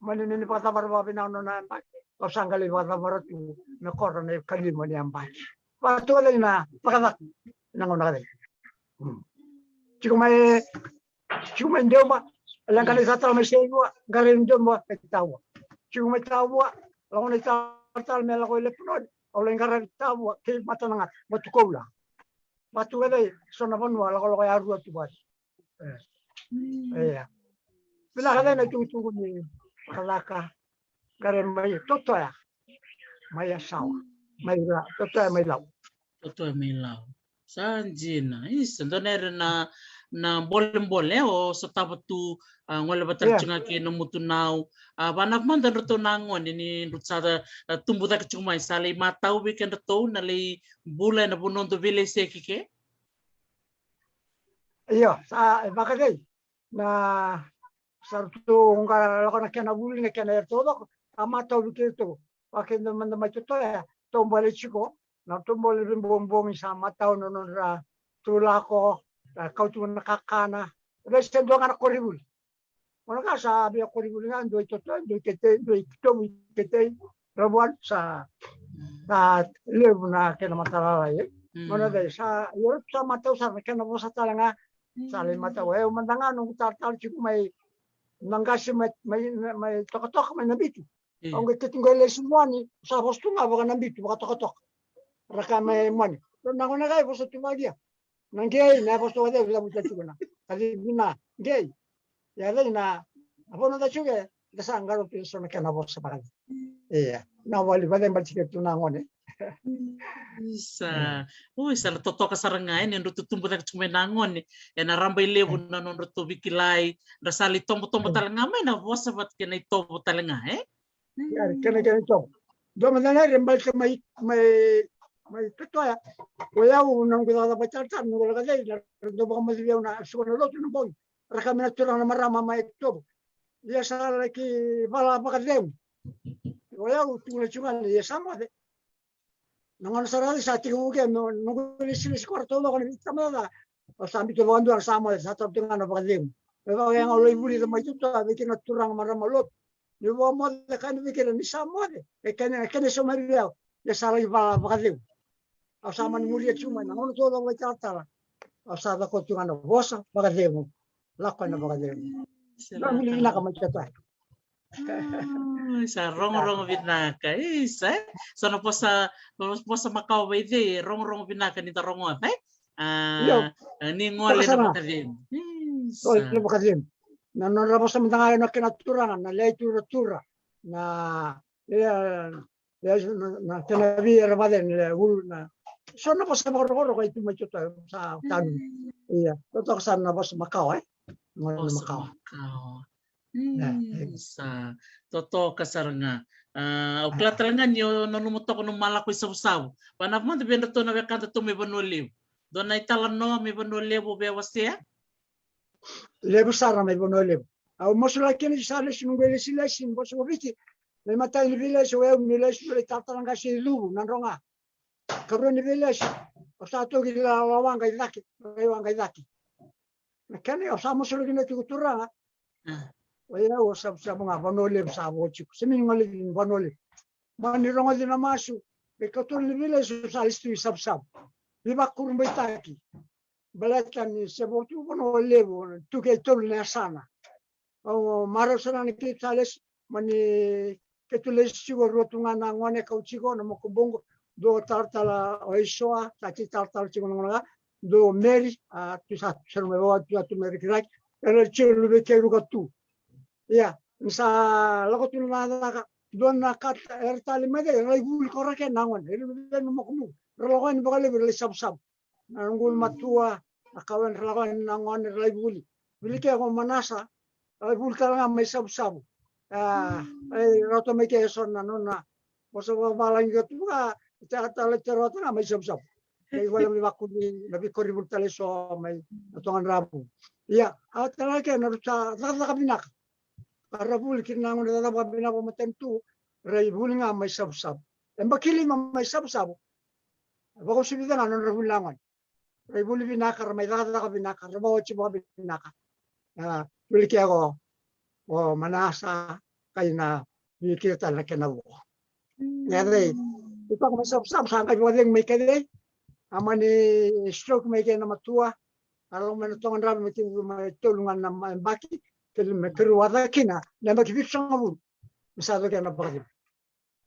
Mani nini vakacavara vakavinaka nona yabaki, au sa qai lai vakacavara tu, me koro na ikalima ni yabaki. Vakatuka cei na vakacaka, na gauna ka cei. Tiko mai, tiko mai Deuba, leqa na italatala mai Seirua, qaravi Deuba, mai Tavua. Tiko mai Tavua, lako na italatala me lako i Lepanoni, au lai qaravi Tavua, kei Matanagata, Matukoula. Vatu kece, so na vanua, lakolako ya rua tu vale. E. Ia. Vinaka cake na itukutuku ni cakacaka. Qare mai Totoya. Mai Yasawa. Mai Lau. Totoya mai Lau. Totoya mai Lau. Sa dina. Isa, dua na yere na, na bolebole o sotava tu, a, gole vata tiko ga kei na mutunau. A, vanavu mada dratou na gone ni drau sa, a, tubu cake tiko mai, sa lai matau vei kedratou na lai bula ena vanua dou veileseki ke? Io, sa e vakacei na sa ratou qai lako na kena vuli, na kena yere taucoko, a matau vei keitou. Vaka keda mada mai Totoya, taubale tiko na taubale veibogibogi, sa matau na nodra tu lako, a, kau tu na kakana. Vei se dua ga na koronivuli. Gauna ga sa via koronivuli ga, dua i Totoya, dua i Ketei, dua i Tobu i Ketei, Ravualu, sa, sa levu na kena matalalai, e. Gauna cei sa, io, sa matau sara na kena vosa tale ga, sa lai matau. E, au mada ga noqu talatala tiko mai, na qase mai, mai, mai Tokatoka, mai Nabitu. Au qai keitou qai lesi Muani, sa vosa tu ga vaka Nabitu, vaka Tokatoka. Ra kaya mai Muani. Na gone qai vosa tu vakaia. Na qei, na vosa vakaia, vula vuta tiko na. Kacivi na qei. Ia cei na, a vosa vakaia, da sa qarauna tu eso na kena vosa vakaia. Ia, na vali vakaia bale tiko tu na gone. Isa. Ui, sa na totoka sara ga, e, ni drau tutubu cake tiko mai na gone. Ena rabailevu na nodratou veikilai, ra sa lai tobotobo tale ga mai na vosa vata kei na itovo tale ga, e? Ia, kena, kena itovo. Dua mada na yere baleta mai, mai, mai Totoya. O yau na noqu cakacaka vakaitalatala, noqu lako cei, na, ra dau vakamoce vei au na, siko na lotu na bogi. Ra kaya mai na turaga na marama mai Tobu. Ia sa laki vala vakacegu. O yau tukuna tiko ga ni ia sa moce. Na gauna sara sa tekivu ke me noqu lesilesi ko ra taucoko na veika mada. Au sa biuta vakadua na sa moce, sa taura tiko ga na vakacegu. Me vaka ga au lai vulica mai Totoya vei kei na turaga marama lotu. Ni vakamoce, kaya vei kei na ni sa moce. E kena, kena sa mai vei au. Ia sa lai vala vakacegu. Au sa mani muria tiko mai na gauna taucoko vakaitalatala. Au sa cakava tiko ga na vosa vakacegu. Lako ena vakacegu. Sa na vuli vinaka mai Totoya. Ah, sa rogorogo vinaka. Isa, e? So na vosa, vosa makawa vei cei, rogorogo vinaka ni da rogoca, e? A, io, ni gole na vakacegu. Isa. Gole na vakacegu. Na nodra vosa mada ga na kena turaga, na leai turatura. Na, e, e, na, na kena vei era vakacegu, na ulu, na. So na vosa vakarokoroko e tu mai Totoya, sa tanu. Ia, totoka sara na vosa makawa, e? Gole na vosa makawa. Makawa. Ia, ia. Sa totoka sara ga. A, au kila tale ga ni o nanuma toka nomu a lako i Savusavu. Vanavu mada vei kedatou na wekadatou mai Vanua Levu. Dua na italanoa mai Vanua Levu o via wasea? Levu sara mai Vanua Levu. Au masulaki kina ni sa lesu noqu ilesilesi, ni vosa vakaviti. Na imatai ni veilesi, o yau ni lesu, ni lai talatala qase i Cuvu, Nadroga. Karua ni veilesi, au sa toki Lawaqa i cake, Lawaqa i cake. Na kena au sa masulaki kina tiko turaga. A. O yau o Savusavu ga, Vanua Levu sa vo tiko. Se mini gole ni Vanua Levu. Mani rogoci na masu, e katolu ni veilesi au sa lesu tu i Savusavu. Veivakurabuitaki. Baleta ni se vo tu Vanua Levu, tu ke tolu na yasana. Au marau sara ni keitou sa lesu, mani keitou lesu tiko rua tu ga na gone kau tiko na makubuqu, dua talatala o Isoa, sa tei talatala tiko na gone ga, dua o Meri, a, tu sa, sa mai vava tu, a, tu Meri Kiraki, era tiko luvei keiruka tu. Ia, ni sa lako tu na cakacaka, dua na ka, era tale mai cei, era lai vuli ko ra kei na gone, era luvei na makubuqu, ra lako yani vakalevu, era lai Savusavu. Na noqu matua, na kawa era lako yani na gone ra lai vuli. Vili ke ko Manasa, ra lai vuli tale ga mai Savusavu. A, e rauta mai ke eso na nona vosa vakavalagi ka tu ga, e tala, tala, e rauta ga mai Savusavu. Kei vale mai vakuri, na veikoronivuli tale eso mai na Toga Dravu. Ia, a tala ke na ruta cakacaka vinaka. Ka ra vuli kina na gone cakacaka vinaka vakamatanitu, ra lai vuli ga mai Savusavu. E baki lima mai Savusavu. Vakausivi ga na nodra vuli na gone. Ra lai vuli vinaka, ra mai cakacaka vinaka, ra vakaoti vakavinaka. A, vili ke ko, o Manasa, kei na, vili ke tale na kena vo. Ia cei, i toka mai Savusavu, sa qai vakacegu mai kece. A mani stroke mai kei na matua. A lako mai na Toga Dravu me tolu ga na yabaki, kei me karua cake kina na yabaki vitusagavulu. Me sa coki na vakacegu.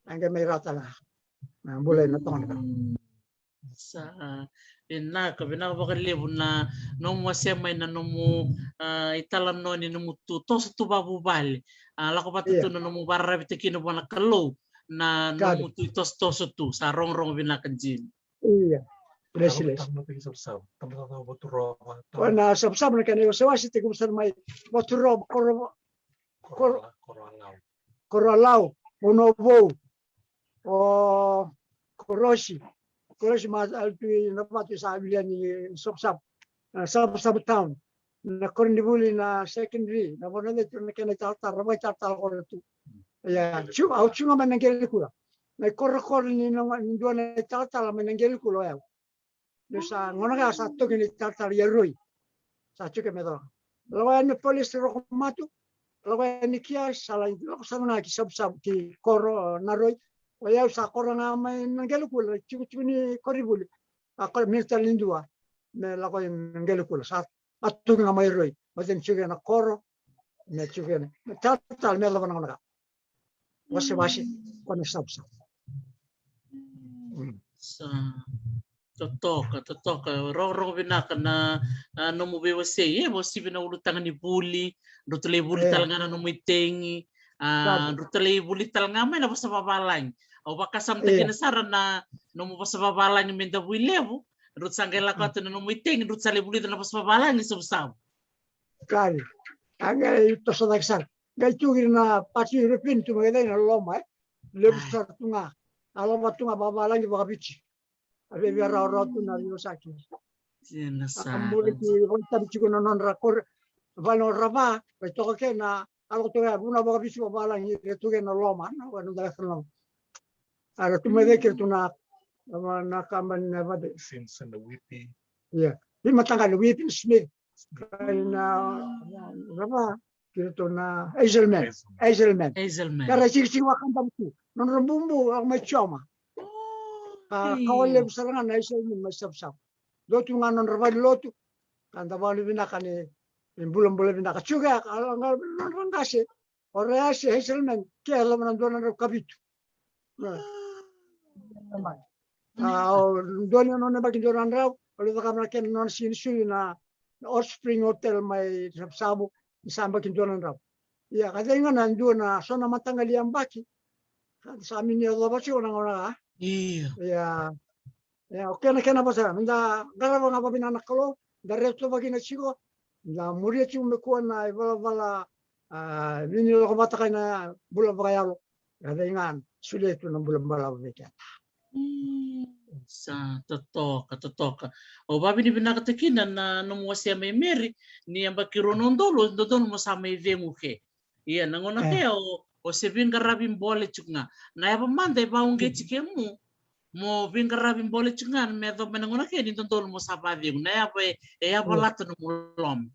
A qai mai rauta na, na bula ina Toga Dravu. Sa, Vinaka, vinaka vakalevu na nomu wasea mai na nomu, ah, italanoa ni nomu tu toso tu vakavuvale. Ah, lako vata tu na nomu vakararavitaki kina vua na Kalou na nomu tu itosotoso tu. Sa rogorogo vinaka, Jim. Ia. Bless you, bless. Tabacakacaka Vaturoa, Vaturoa. Ko na Savusavu na kena iwasewase, tekivu sara mai Vaturoa, Koro, Koro, Koroalau, Vanua Vou, o Korosi, Korosi ma Alitui na vatu sa vilia ni Savusavu, na Savusavu town, na koronivuli na secondary, na vanua cei tu na kena italatala, na vakaitalatala koya tu. Ia, Jiu, au Jiu ga mai na Qelikula. Na ikorokoro ni na, ni dua na italatala mai na Qelikula o yau. Niu sa gona ga sa toki na italatala i Aroi. Sa toki me coka. Lako yani police Rokomatu. Lako yani kia sa lai, lako sa ga ki Savusavu ki koro na Aroi. O yau sa koro ga mai na Qelikula, tikotiko ni koronivuli. A koro military ni dua. Me lako i na Qelikula. Sa a toki ga mai Aroi. Vata ni tiko na koro. Me tiko na. Me talatala me lava na gona ga. Wasewase, ko na Savusavu. Mm. Sa, totoka, totoka. Rogorogo vinaka na, ah, nomu veiwasei. E, vausivi na ulutaga ni vuli, drau talai vuli tale ga na nomu itegi. Ah, drau talai vuli tale ga mai na vosa vavalagi. Au vakasamataka kina sara na nomu vosa vavalagi mai Davuilevu. Drau sa qai lako atu na nomu itegi, drau talai vulica na vosa vavalagi Savusavu. Kari. A qai toso cake sara. Qai tu kina na pati European tu mai na loma, e. Levu sara tu ga. A loma tu ga vavalagi vakaviti. A vevia rawarawa tu na veiwasaki. Ena sa. A bula ki vakaitavi tiko na nodra koro. Vale nodra va, qai toka kina, a lako toka ya, vuna vakaviti vavalagi, qai tu kina na loma, na, na, na, na, a ra tu mai cake tu na, na, na kabani na vade. Since na Whippy. Ia. Veimataqali Whippy Smith. Kai na, na, na va, kei ratou na Hazelman. Hazelman. Hazelman. Ka ra sikisiki vakacabu tu. Nodra bubu, a mai Jioma. Ka, ka o levu sara ga na Hazelman mai Savusavu. Dua tu ga nodra vale ni lotu. Ka da vale vinaka ni, ni bulabula vinaka. Jiu ga, ka, ka, nodra qase. O Reasi Hazelman, ke loma na dua na drau ka vitu. A, o dua ni nona yabaki dua na drau, o lai cakava na kena nona siga ni sucu na, na Offspring Hotel mai Savusavu, ni sa yabaki dua na drau. Ia, ka cei ga na dua na so na mataqali yabaki, ka sa mini yacova tiko na gauna ga. Ia. Ia, Ia, o kena, kena vosa, me da qarava ga vakavinaka na Kalou, da raica tu vakina tiko, da muria tiko me kua na ivalavala, a, vini lako vata kai na bula vakayalo. Ia, cei ga, solia tu na bula balavu vei keda. Mm, sa totoka, totoka. Au vakavinavinakataka kina na nomu wasea mai Meri, ni yabaki rua na udolu, dodonu mo sa mai cegu ke. Ia, na gauna kea o, o se veiqaravi bole tiko ga. Na yava mada e vauqeti kemu, mo veiqaravi bole tiko ga, me yacova mai na gauna kea ni dodonu mo sa vacegu. Na yava e, e yavalata nomu loma.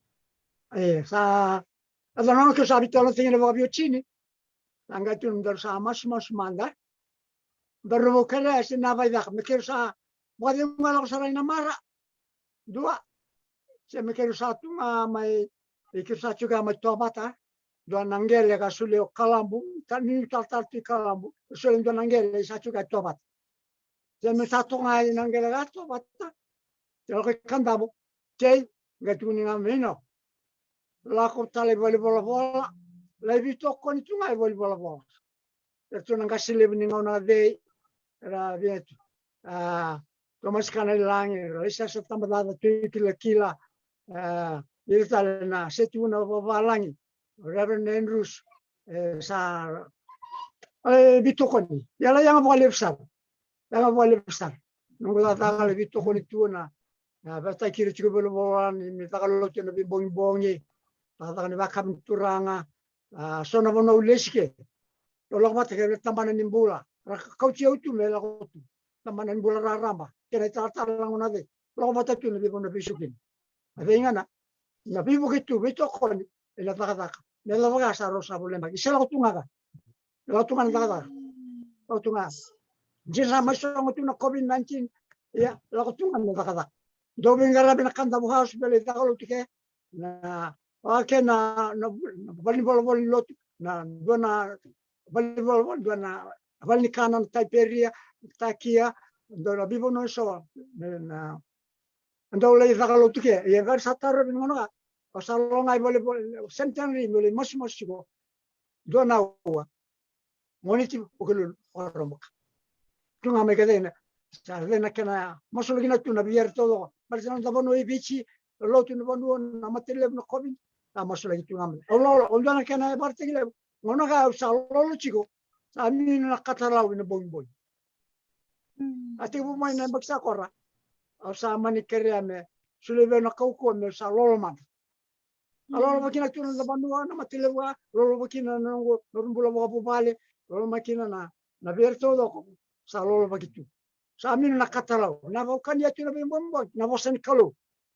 E, sa, a sa na gauna keu sa veitalanoataki na vakaveiwatini. Na qai tu na daru sa masumasu mada. Daru vou kerea se na vakaicaka, me keirau sa vakacegu ga lako sara i na mara. Dua. Se me keirau sa tu ga mai, e keirau sa tu ga mai Tovata. Dua na qele ka solia o Kalabu, ta ni talatala tu i Kalabu, solia dua na qele sa tu ga i Tovata. Se me sa tu ga i na qele ka Tovata. Se lako i Kadavu, kei, qai tukuni ga me ino. Lako tale i valivolavola, lai veitokoni tu ga i valivolavola. Era tu na qase levu ni gauna cei, era via tu. A, Tomasi Kanailagi, era lai sasa Tabacaca, Tui Kilakila, a, ira tale na se tu na vavalagi, Reverend Andrews, e, sa, e, veitokoni. Ia lai yaga vakalevu sara. Yaga vakalevu sara. Noqu cakacaka lai veitokoni tu na, a, veiwataki ira tiko valivolavola ni, ni caka lotu ena veibogibogi. Cakacaka ni vakavinavinaka turaga. A, so na vanua au lesi ke. Au lako vata kei na tabana ni bula. Ra kauti au tu me lako tu. Tabana ni bula raraba. Kei na italatala na gauna cei. Lako vata tu na veivanua veisukini. A cei ga na, na veivuke tu, veitokoni, ena cakacaka. Me lako ga sa rau sa voleka. Isa lako tu ga ka. Lako tu ga na cakacaka. Lako tu ga. Jina sa mai sogo tu na COVID nineteen. Ia, lako tu ga na cakacaka. Dou veiqaravi na Kadavu House, me lai caka lotu ke. Na, o ke na, na, na valenivolavola ni lotu, na, dua na valenivolavola, dua na valenikana na Taiperia, Takia, dua na veivanua eso, na, na, E dau lai caka lotu ke, ia qai sa tarovi na gauna ga. Au sa lako ga i vale, vale, Centenary, meu lai masumasu tiko. Dua na aua. Moniti, Vukelulu, Vakaraubuka. Tu ga mai ka cei na, sa cei na kena masulaki na tu na veiyaru taucoko. Baleta na noda vanua i Viti, lotu na vanua, na matailevu na COVID. Sa masulaki tu ga mai. Au lolo, au dua na kena vakaraitaki levu. Gauna ga au sa lolo tiko, sa mini na katalau ena bogibogi. A tekivu mai na yabaki sa kora. Au sa mani kerea me solia vei au na kaukauwa meu sa lolo mada. A lolo vakina tu na noda vanua, na matailevu, a lolo vakina na noqu, noqu bula vakavuvale, lolo mai kina na, na veiyaru taucoko, sa lolo vaki tu. Sa mini na katalau, na vau kania tu na veibogibogi, na vosa ni Kalou.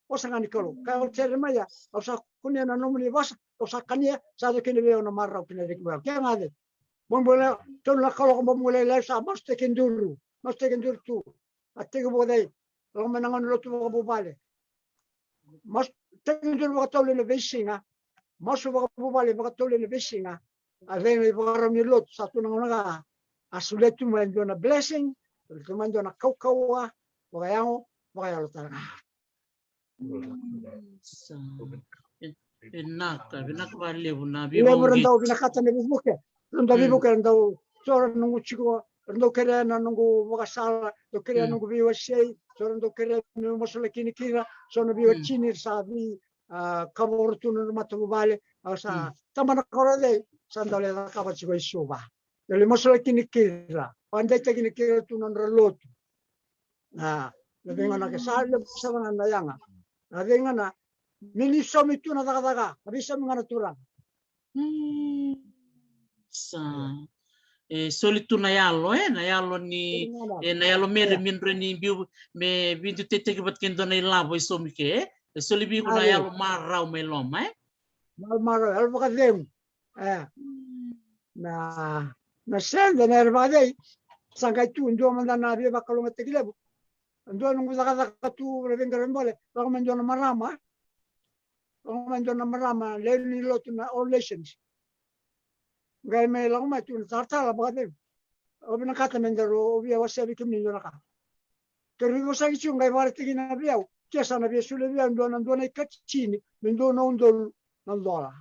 Vosa ga ni Kalou. Ka au tere mai ya, au sa kunea na nomuni vosa, au sa kania, sa yaco kina vei au na marau kina reki mai. Ke ga ce. Bogibogi levu, tolu na kaloko bogibogi lailai, sa masu tekiduru. Masu tekiduru tu. A tekivu o cei, lako mai na gauna ni lotu vakavuvale. Masu tekiduru vakatolu ena veisiga. Masu vakavuvale vakatolu ena veisiga. A cei na ivakarau ni lotu, sa tu na gauna ga. A solia tu mai e dua na blessing, solia tu mai e dua na kaukauwa, vakayago, vakayalo tale ga. Mm, sa. E, vinaka, vinaka vakalevu na veivuke. Levu ra dau vinakata na veivuke. Ra dau veivuke, ra dau, so ra noqu tiko, ra dau kerea na noqu vakasala, dau kerea noqu veiwasei, so ra dau kerea meu masulaki kina, so na veiwatini sa vei, a, kavoro tu na matavuvale, a sa, tabana koro cei, sa dau lai cakava tiko i Suva. Dau lai masulaki kina, vakadeitaki kina tu na nodra lotu. A, na veigauna ke sa levu sara ga na yaga. Na veigauna, me ni saumi tu na cakacaka, na veisaumi ga na turaga. Mm, sa. E soli tu na yalo, e, na yalo ni, e, na yalo mere me dua ni biu, me vidu teteki vata kei dua na ilavo e saumi ke, e. E soli vei iko na yalo marau mai loma, e. Yalo marau, yalo vakacegu. E. Na, na sede na era vakacei. Sa qai tu dua mada na veivakalougatataki levu. Dua noqu cakacaka tu na veiqaravi bole, lako mai dua na marama. Lako mai dua na marama, lewe ni lotu na All Nations. Qai mai lako mai tu na talatala vakacegu. Au vinakata me daru, au via wasea vei kemuni dua na ka. Keirau veivosaki tiko, qai vakaraitaki kina vei au. Ke sa na via solia vei au dua na, dua na ikatini me dua na udolu na dola.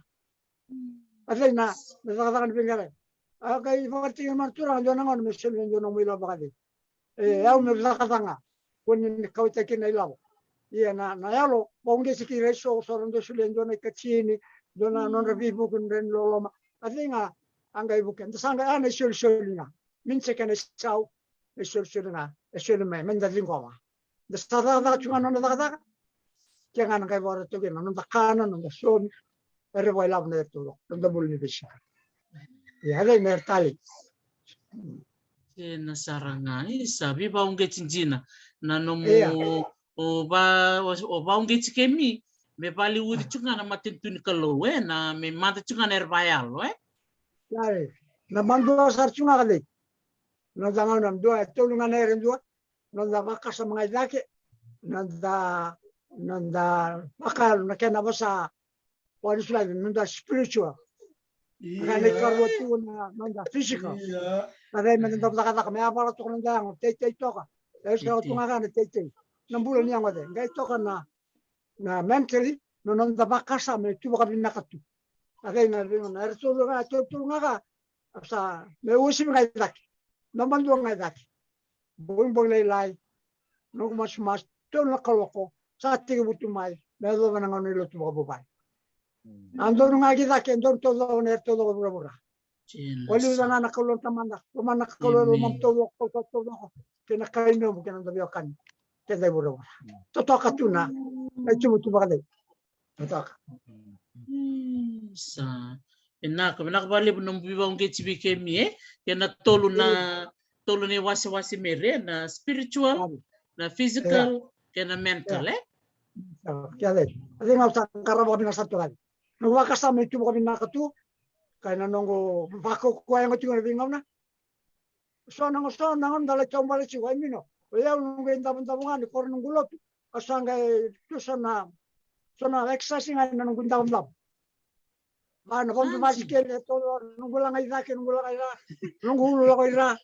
A cei na, na cakacaka ni veiqaravi. A qai vakaraitaki mai na turaga dua na gauna me solia dua na nomu ilavo vakacei. E, au me cakacaka ga. Kua ni kauwaitaki na ilavo. Ia na, na yalo, vakauqeti kei ira eso, so ra dau solia dua na ikatini, dua na nodra veivuke, nodra ni loloma. A cei ga, a qai vuke. Da sa qai, a na isolisoli ga. Mini se kena isau, na isolisoli ga. E soli mai, me da ciqoma. Da sa cakacaka tu ga na nona cakacaka. Ke ga na qai vakarautaki na noda kana, noda saumi. Era vakailavo na era taucoko, noda bula ni veisiga. Ia, era na era talei. Ena sara ga, e sa veivakauqeti dina na nomu, o va, o, o vakauqeti kemi, me vakaliuci tu ga na matanitu ni Kalou, e, na me mada tu ga na era vakayalo, e. Ia, na madua sara tu ga ka cei. Noda gauna dua, e tolu ga na era dua, noda vakasama ga i cake, noda, noda vakayalo, na kena vosa, o ni sula, noda spiritual. Ia. Ka na ikarua tu na noda physical. Ia. Ka cei me da cakacaka, me a vala toka noda yago, teitei toka. E sa tu ga ka na teitei. Na bula ni yago cei, qai toka na, na mentally, na noda vakasama, e tu vakavinaka tu. Ka cei na veigauna, era tolu ga, tolu, tolu ga ka, sa, me uasivi ga i cake. Na madua ga i cake. Bogibogi lailai, noqu masumasu, tolu na kaloko, sa tekivu tu mai, me yacova na gauna ni lotu vakavuvale. A donu ga ki cake, donu taucoko na era taucoko e vuravura. Ena sara. Vakaliuca ga na Kalou na Tamada, lomana na Kalou, lomam taucoko, taucoko, taucoko, kei na kai nomu, kei na noda veiwekani, keda e vuravura. Totoka tu na, na ituvatuva ka cei. Totoka. Mm, sa. Vinaka, vinaka vakalevu na nomu veivakauqeti vei kemi, e? Kei na tolu na, tolu na iwasewase, Meri, e? Na spiritual, na physical, kei na mental, e? Kei cei. A cei ga au sa qarava vakavinaka sara tu ka cei. Noqu vakasama e tu vakavinaka tu, ka na noqu vakaukauwa yago tiko na veigauna. So na gauna, so na gauna da lai taubale tiko, ai mino. O yau noqu idavodavo ga ni koro noqu lotu. Au sa qai tu so na, so na exercise ga na noqu idavodavo. Va na vaudu vasikeli, e tolu, noqu laga i cake, noqu laga i ra, noqu ulu lako i ra.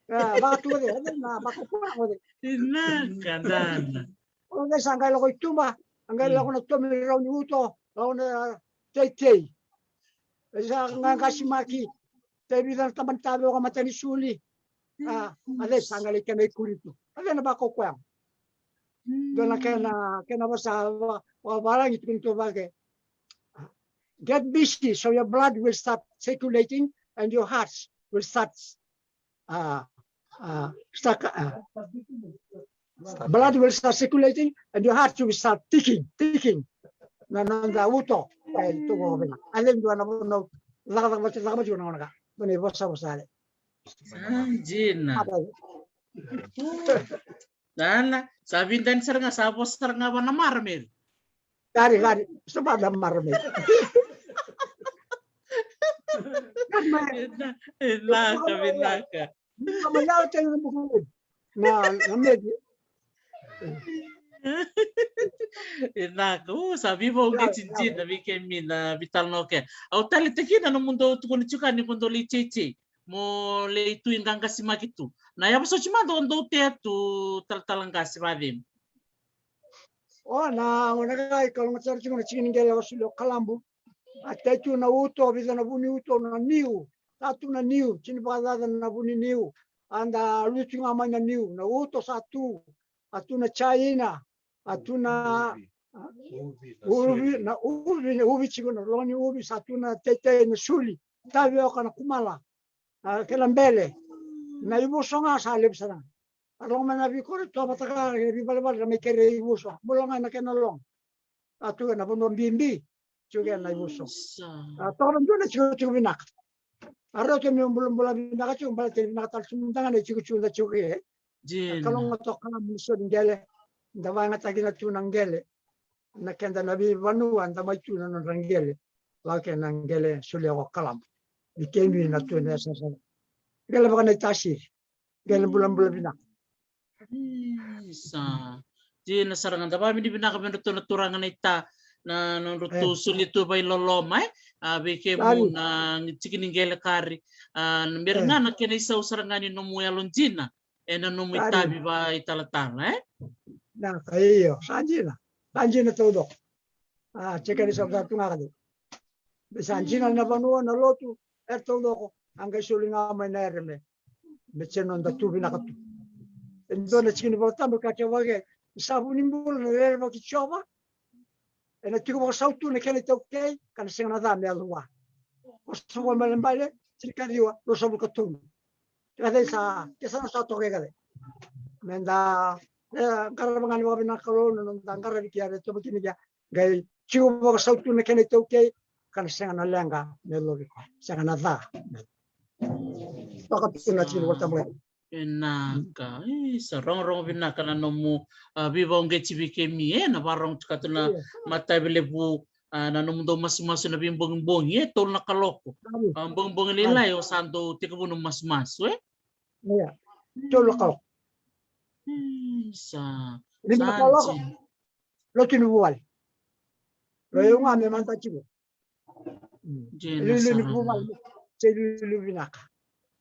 E, va tu o cei, e, na, va ko kua o cei. Vinaka, dana. O cei sa qai lako i tuba, a qai lako na tomi rau ni uto, lako na teitei. E sa qaqasimaki, tei vica na tabana tavioka, matanisuli. A, a cei sa qai lai kena ikuritu. A cei na vakaukauwa. Dua na kena, kena vosa va, va, vavalagi tukuni tu vake. Get busy so your blood will start circulating and your hearts will start, uh, uh, start, uh, blood will start circulating and your heart will start ticking, ticking. Na noda uto e tu vakavinaka. A cei dua na vanua cakacaka vata, cakacaka vata na gauna ka. Dua na ivosavosa ale. Sa dina. Ala, sa vidani sara ga, sa vosa sara ga vua na mara, Meri. Gari, gari, sa vua na mara, Meri. Gari, Meri. Vinaka, vinaka. Vinaka, Meri. Vinaka, u sa vivou qeti dina vei kemi na vitalanoa ke. Au taleitaka na nomudou tukuna tiko ni ko dou lai tei tei. Mo lai tu i qaqasimaki tu. Na yava soti mada o dou tea tu, talatala qase vacegu. O na, o na qai kalougata sara tiko na tiki ni qele o Sule o Kalabu. A tei tu na uto, vica na vu ni uto, na niu. Sa tu na niu, tini vakacaca na vu ni niu. A da lutu ga mai na niu, na uto sa tu. A tu na jaina, a tu na uvi, na uvi, na uvi tiko na loni uvi, sa tu na teitei, na suli, tavioka, na kumala. A kena bele. Na ivuso ga sa levu sara. A rogo mai na veikoro, tovata ka, e veivalevale, ra mai kere ivuso. Bula ga na kena loga. A tu na vanua bibi. Tiko kena ivuso. A toka na dua na tikotiko vinaka. A rauta meu bulabula vinaka tiko, baleta ni vinaka tale tu mada ga na itikotiko da tiko ke. Kalougata toka na munisoni qele. Da vakayagataki na tu na qele. Na keda na veivanua da mai tu na nodra qele. Vaka kei na qele Sule o Kalabu. Ni kemi na tu na yasayasa. Qele vaka na itasiri. Qele bulabula vinaka. Isa. Dina sara ga, da vakavinavinaka vei dratou na turaga na ita, na nodratou soli tu vailoloma, e. A vei kemu na tiki ni qele kari. A na meri ga na kena isau sara ga ni nomu yalo dina. Ena nomu itavi vakaitalatala, e? Na ka io, sa dina. Sa dina taucoko. A, tiko ni sa vaka tu ga ka dina. Me sa dina na vanua, na lotu, era taucoko, a qai soli ga mai na ere me, me tiko na noda tu vinaka tu. E dua na tiki ni Vola Tabu ka kaya vaka, ni sa vu ni bula na rerevaki Jiova, ena tiko vakasau tu na kena itaukei, ka na sega na ca me yaco vua. Vosa Vakaibalebale, tinikaciwa, ruasagavulu ka tolu. Ka cei sa, ke sa na sa toka i ka cei. Meda, e, qarava ga ni vakavinaka Kalou, na noda qaravi kea, e tovo kina kea, qai tiko vakasau tu na kena itaukei, ka na sega na leqa me yacova vei koya, sega na ca. Toka tu na tiki ni Vola Tabu. Vinaka, isa, rogorogo vinaka na nomu, a, veivakauqeti vei kemi, e, na vakarorogo tiko tu na matavi levu, a, na nomudou masumasu na veibogibogi, e, tolu na kaloko. A, bogibogi lailai o sa dou tekivu na masumasu, e? Ia, tolu na kaloko. Isa, lima na kaloko. Lotu ni vuvale. Lo eu ga me mada tiko. Dina sara ga. Iliuliu ni vuvale. Se iliuliu vinaka.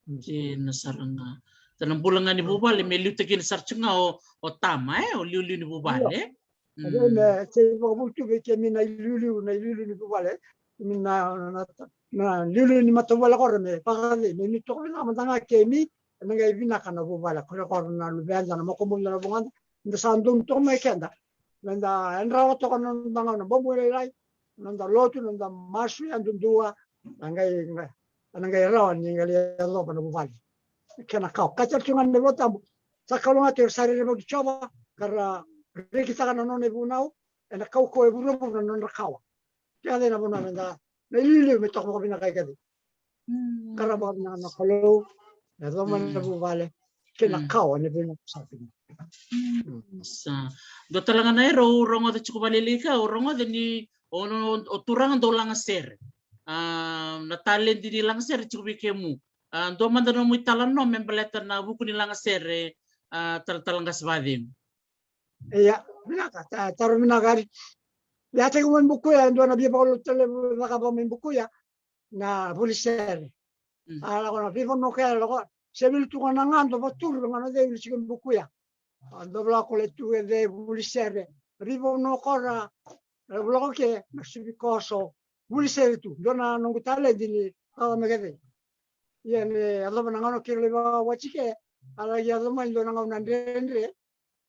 Dina sara ga. Sa na bula ga ni vuvale me liutaki ni sara tu ga o, o tama, e, o liuliu ni vuvale. Ia. Me se vakavulu tu vei kemi na iliuliu, na iliuliu ni vuvale. Na, na, na liuliu ni matavuvale kora me vakacei, me ni toka vinaka mada ga kemi, ena qai vinaka na vuvale, kora kora na luveda, na makubuda, na vugada, da sa donu toka mai keda. Meda yadrava toka na noda gauna bobo lailai, noda lotu, noda masu yadudua, na qai, na qai rawa ni qai yacova na vuvale. Kena kawa. Ka tale tu ga na Vola Tabu. Sa kalougata era sa rerevaki Jiova, ka ra rekitaka na nona ivunau, ena kaukauwa e vuravura na nodra kawa. Kece na vanua meda, na iliuliu me toka vakavinaka i kece. Qarava na, na Kalou, me yacova na vuvale, kei na kawa, na veivanua sa vinaka. Sa. Dua tale ga na era au rogoca tiko vakalailai ka, au rogoca ni o, o, o turaga dau lagasere. A, na taledi ni lagasere tiko vei kemu. A, dua mada nomu italanoa me baleta na vuku ni lagasere, a, talatala qase vacegu. Ia, vinaka, ta, taro vinaka ari. Ia, tiko mai Bukuya, dua na via vakalotu tale, vaka vaka mai Bukuya, na vuli sere. A, lako na veivanua kea, lako, se vili tu ga na gado, vaturu, ga na cei vili tiko Bukuya. A dau vula ko le tu e cei, vuli sere. Rivo no kora, e vula ko ke, na suvi koso. Vuli sere tu. Dua na noqu taledi ni kawa me ke cei. Ia ni a dova na gauna kira le va wati ke. A lagi a doma i dua na gauna dredre.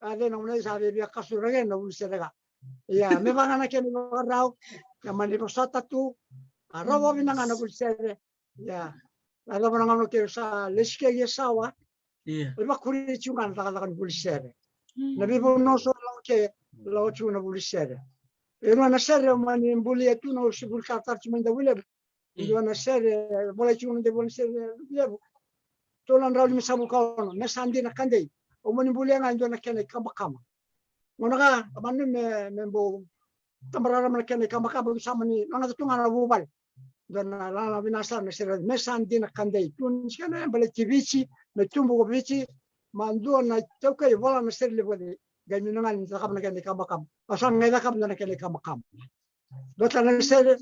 A cei na gauna i sa vevia kasu rage na vuli sere ka. Ia, me vanga na kena vakarau. Na mani vosota tu. A rau vavina ga na vuli sere. Ia. Na cava na gauna keu sa lesi kei ia sawa. Ia. O i vakuri tiu ga na cakacaka ni vuli sere. Na veivanua so lawa ke lawa tiu na vuli sere. E rua na sere o mani bulia tu na usi vuli karatara tiu mai da wile. Ia. Dua na sere, vola tiu na de vola sere levu. Tola drau lima savu ka ono, me sa dina kadei. O mani bulia ga dua na kena i kabakaba. Gauna ka, a manu me, me bou tabarara mana kena i kabakaba, sa mani lagata tu ga na vuvale. Dua na lala vinaka sara na sere me sa dina kadei. Tu ni sikana e baleti Viti, me tubu ko Viti, ma dua na taukai vola na sere levu de. Gai mina ga ni cakava na kena i kabakaba. A sa gai cakava na kena i kabakaba. Dua tale na sere,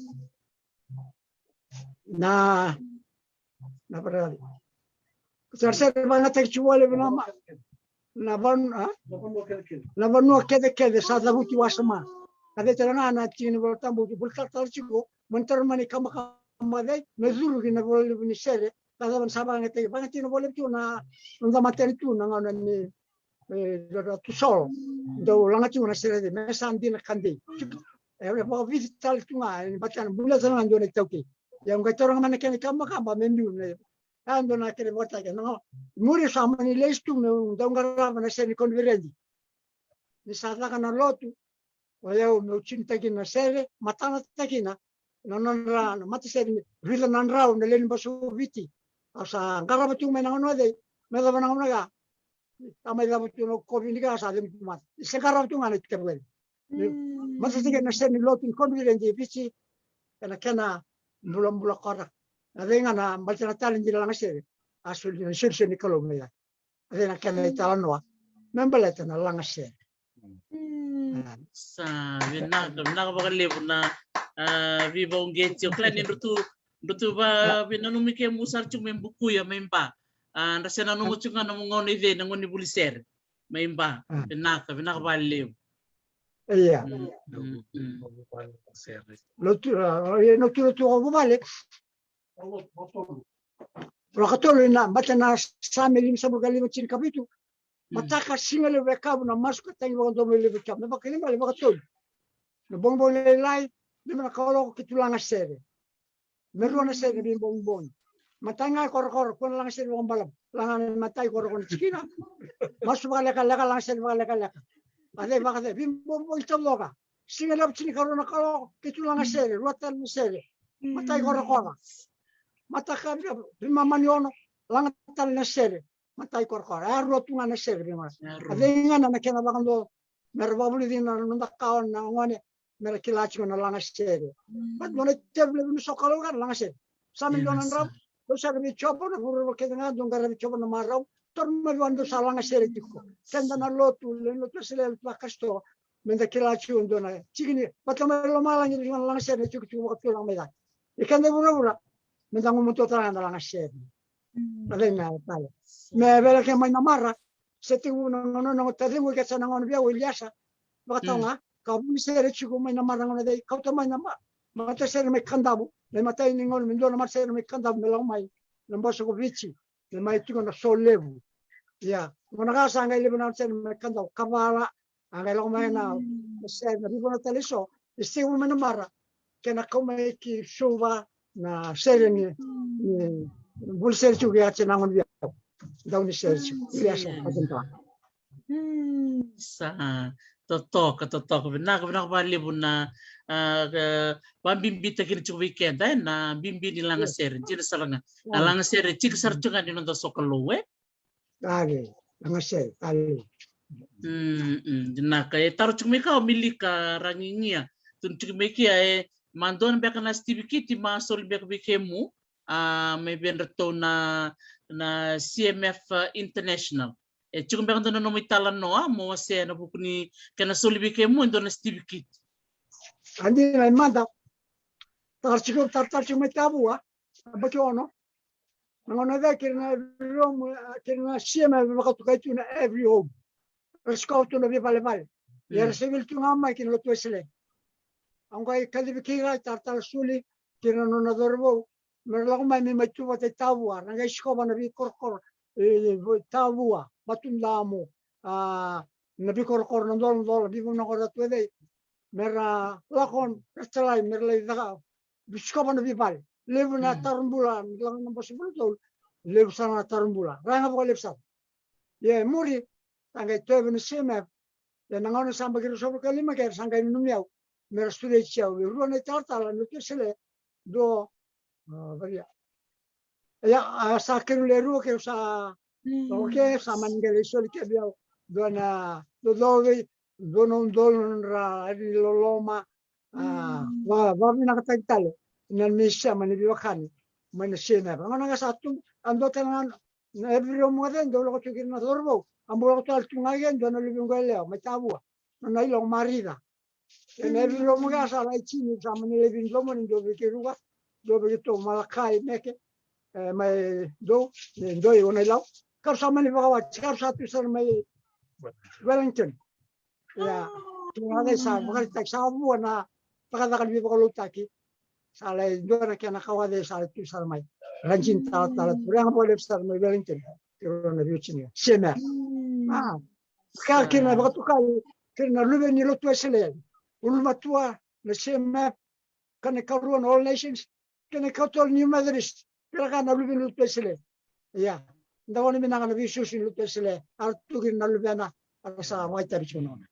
na, na varali. Sere, sere vagataki tu vale vinama. Na van, a? Na vanua kecekece sa cavuti wasoma. Ka vei tale ga na tiki ni Vola Tabu, vuli talatala tiko, mani tara mani kabakaba cei, me curu ki na vola levu ni sere, ka cava na sa vagataki, vagataki na vola levu tu na, na noda matanitu na gauna ni, e, ra, ra tu solo. Dau laga tiko na sere cei, me sa dina kadei. E, e vakavici tale tu ga, e, ni batana, bula tale ga dua na itaukei. Ia, au qai taura ga mai na kena ikabakaba, me biu na, a, dua na kena vakataki. Na, muri sa mani lesu tu meu dau qarava na sere ni koniferedi. Ni sa caka na lotu, o yau meu tinitaki na sere, matanataki na, na nodra, na matasere ni vica na drau na lewe ni bose o Viti. Au sa qarava tu mai na gauna cei, me cava na gauna ka. Sa mai cava tu na COVID ka sa cemu tu mata. Se qarava tu ga na itaukei. Matasere na sere ni lotu ni koniferedi e Viti, ena kena bulabula kora. Na cei ga na baleta na taledi ni lagasere. A soli, na solisoli ni Kalou mai ya. A cei na kena italanoa me baleta na lagasere. Sa vinaka, vinaka vakalevu na, a, veivakauqeti. O kila ni dru tu, dru tu va, vinanumi kemu sara tiko mai Bukuya, mai Ba. A, dra se nanuma tiko ga na nomu gauna i cei, na gauna ni vuli sere. Mai Ba, vinaka, vinaka vakalevu. Ia. Lotu, a, ia, lotu, lotu, o vuvale. Vakatolu ina, baleta na Same limasagavulu ka lima tinikavitu. Mataka, siga levu e kavu, na masu ka tagi vakadomo levu e kavu. Me vakalima, le vakatolu. Na bogibogi lailai, lima na kaloko keitou laga sere. Me rua na sere veibogibogi. Matai ga e korokoro, kua na laga sere vakabalavu. Laga na matai korokoro na tikina. Masu vakalekaleka, laga sere vakalekaleka. A cei vakacei, veibogibogi taucoka. Siga levu tinikarua na kaloko, keitou laga sere, rua tale na sere. Matai korokoro. Mataka veimama ni ono, laga tale na sere. Matai korokoro. E a rua tu ga na sere, veimama. A cei ga na kena vakadua. Mera vakavulici na noda kawa na gone. Mera kila tiko na lagasere. But nona itevi levu ni sokalou ga na lagasere. Sa me dua na drau. Dou sa qaravi Jiova na vuravura kece ga, dou qaravi Jiova na marau. Taura mai vua dou sa lagasere tiko. Keda na lotu, le lotu Wesele, lotu Karisito. Meda kila tiko dua na tiki ni vata mai lomalagi, dua na lagasere na tiko tiko vakaturaga mai cake. I keda vuravura, meda gumatua tale ga na lagasere. Na cei me tale. Me vele ke mai na mara, se tiko na gauna na taciqu ke sa na gauna via o Iliasa. Vakatau ga, ka vuli sere tiko mai na mara gauna cei, kauta mai na ma, matasere mai Kadavu, na imatai ni gauna me dua na matasere mai Kadavu me lako mai, na bose ko Viti, me mai tiko na Solevu. Ia, gauna ka sa qai levu na matasere mai Kadavu, Kavala, a qai lako mai na, na sere, na vivona tale so, e sivu mai na mara, kena kau mai ki Suva, na sere ni, ni, vuli sere tiko ia se na gauna via. Dau ni sere tiko, ia sa, a tento. Sa, totoka, totoka, vinaka, vinaka vakalevu na, a, a, vabibitaki tiko vei keda, e, na bibi ni lagasere, dina sara ga. Na lagasere, tiko sara tiko ga ni noda sokalou, e? Dale, lagasere, dale. Mm, mm, vinaka. E taro tiko mai ka o Milika Ragigia. Tukuna tiko mai kea e, ma dua beka na sitivikiti ma soli beka vei kemu, a, mai vei kedratou na, na C M F International. E tiko beka dua na nomu italanoa, mo wasea ena vuku ni kena soli vei kemu e dua na sitivikiti. A dina e mada. Taro tiko, taro, taro tiko mai Tavua. A baki ono. Na gauna cei kei na every home, a, kei na C M F vakatokai tu na every home. Ra sikova tu na veivalevale. Ia era se wili tu ga mai ki na lotu Wesele. Au qai kacivi kei ira i talatala Suli kei na nona cauravou me ra lako mai, me mai tu vata i Tavua. Ra qai sikova na veikorokoro, e, Tavua, Vatudamu, a, na veikorokoro, na doladola, veivanua qo ra tu e cei, me ra lako, ra talai, me ra lai caka, sikova na veivale. Levu na taro bula, na lako na bose bula tolu, levu sara na taro bula. Ra ga vakalevu sara. Ia e muri, sa qai tauvi na C M F. Ia na gauna sa baki ruasagavulu ka lima kei ra sa qai nanumi au me ra student au. E rua na italatala ni lotu Wesele, dua, a, varia. Ia, a, sa keirau le rua, keirau sa, oke, sa mani qai lai soli kece vei au dua na, dua, dua vei, dua na udolu na nodra ari ni loloma. A, va, vavinakataki tale na misi sema ni veiwekani mai na C M F. Gauna ga sa tu, a dua tale ga na every room ga, dau lako tu kina na cauravou. A bau lako tale tu ga e dua na luvequ yalewa mai Tavua, na nona iloko Marica. E na every room ga sa lai tini, sa mani lai vei dua mani, dua vei keiruka, dua vei keitou, Malakai, Meke, e, mai dou, e, doi o Nailau. Ka ra sa mani vakawati, ka ra sa tu sara mai Wellington. Ia, tu ga sa vakaraitaki sa vua na cakacaka ni veivakalotutaki. Sa lai dua na kena ka wale sa lai tu sara mai. Ranjin talatala tu, rega vakalevu sara mai Wellington. Kei rua na veiwatini. Seme. A, ka kei na vakatokai kei na luve ni lotu Wesele. Ulumatua na C M F, ka na ikarua na All Nations, kei na ikatolu New Methodist, kei ira ga na luve ni lotu Wesele. Ia, da gone vinaka na veisusu ni lotu Wesele, a ra tuki na luvena, a ra sa vakaitavi tiko na gone.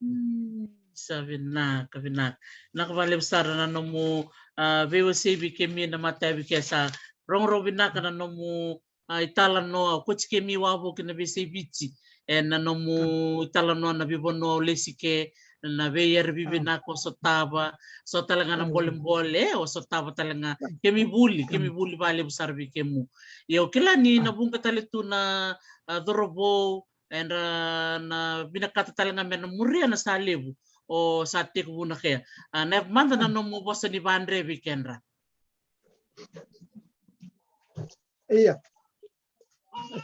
Mm, sa vinaka, vinaka. Vinaka vakalevu sara na nomu, a, veiwasei vei kemi na matavi ke sa rogorogo vinaka na nomu, a, italanoa, koti kemi wavoki na veisei Viti. E na nomu italanoa na veivanua o lesi ke, na veiyara vivinaka o sotava, so tale ga na bolebole, e, o sotava tale ga. Kemi vuli, kemi vuli valevu sara vei kemu. Ia au kila ni na vuqa tale tu na, a, cauravou, era na vinakata tale ga me na muria na sa levu o sa tekivu na kea. A, na mada na nomu vosa ni vadre vei kedra. Ia.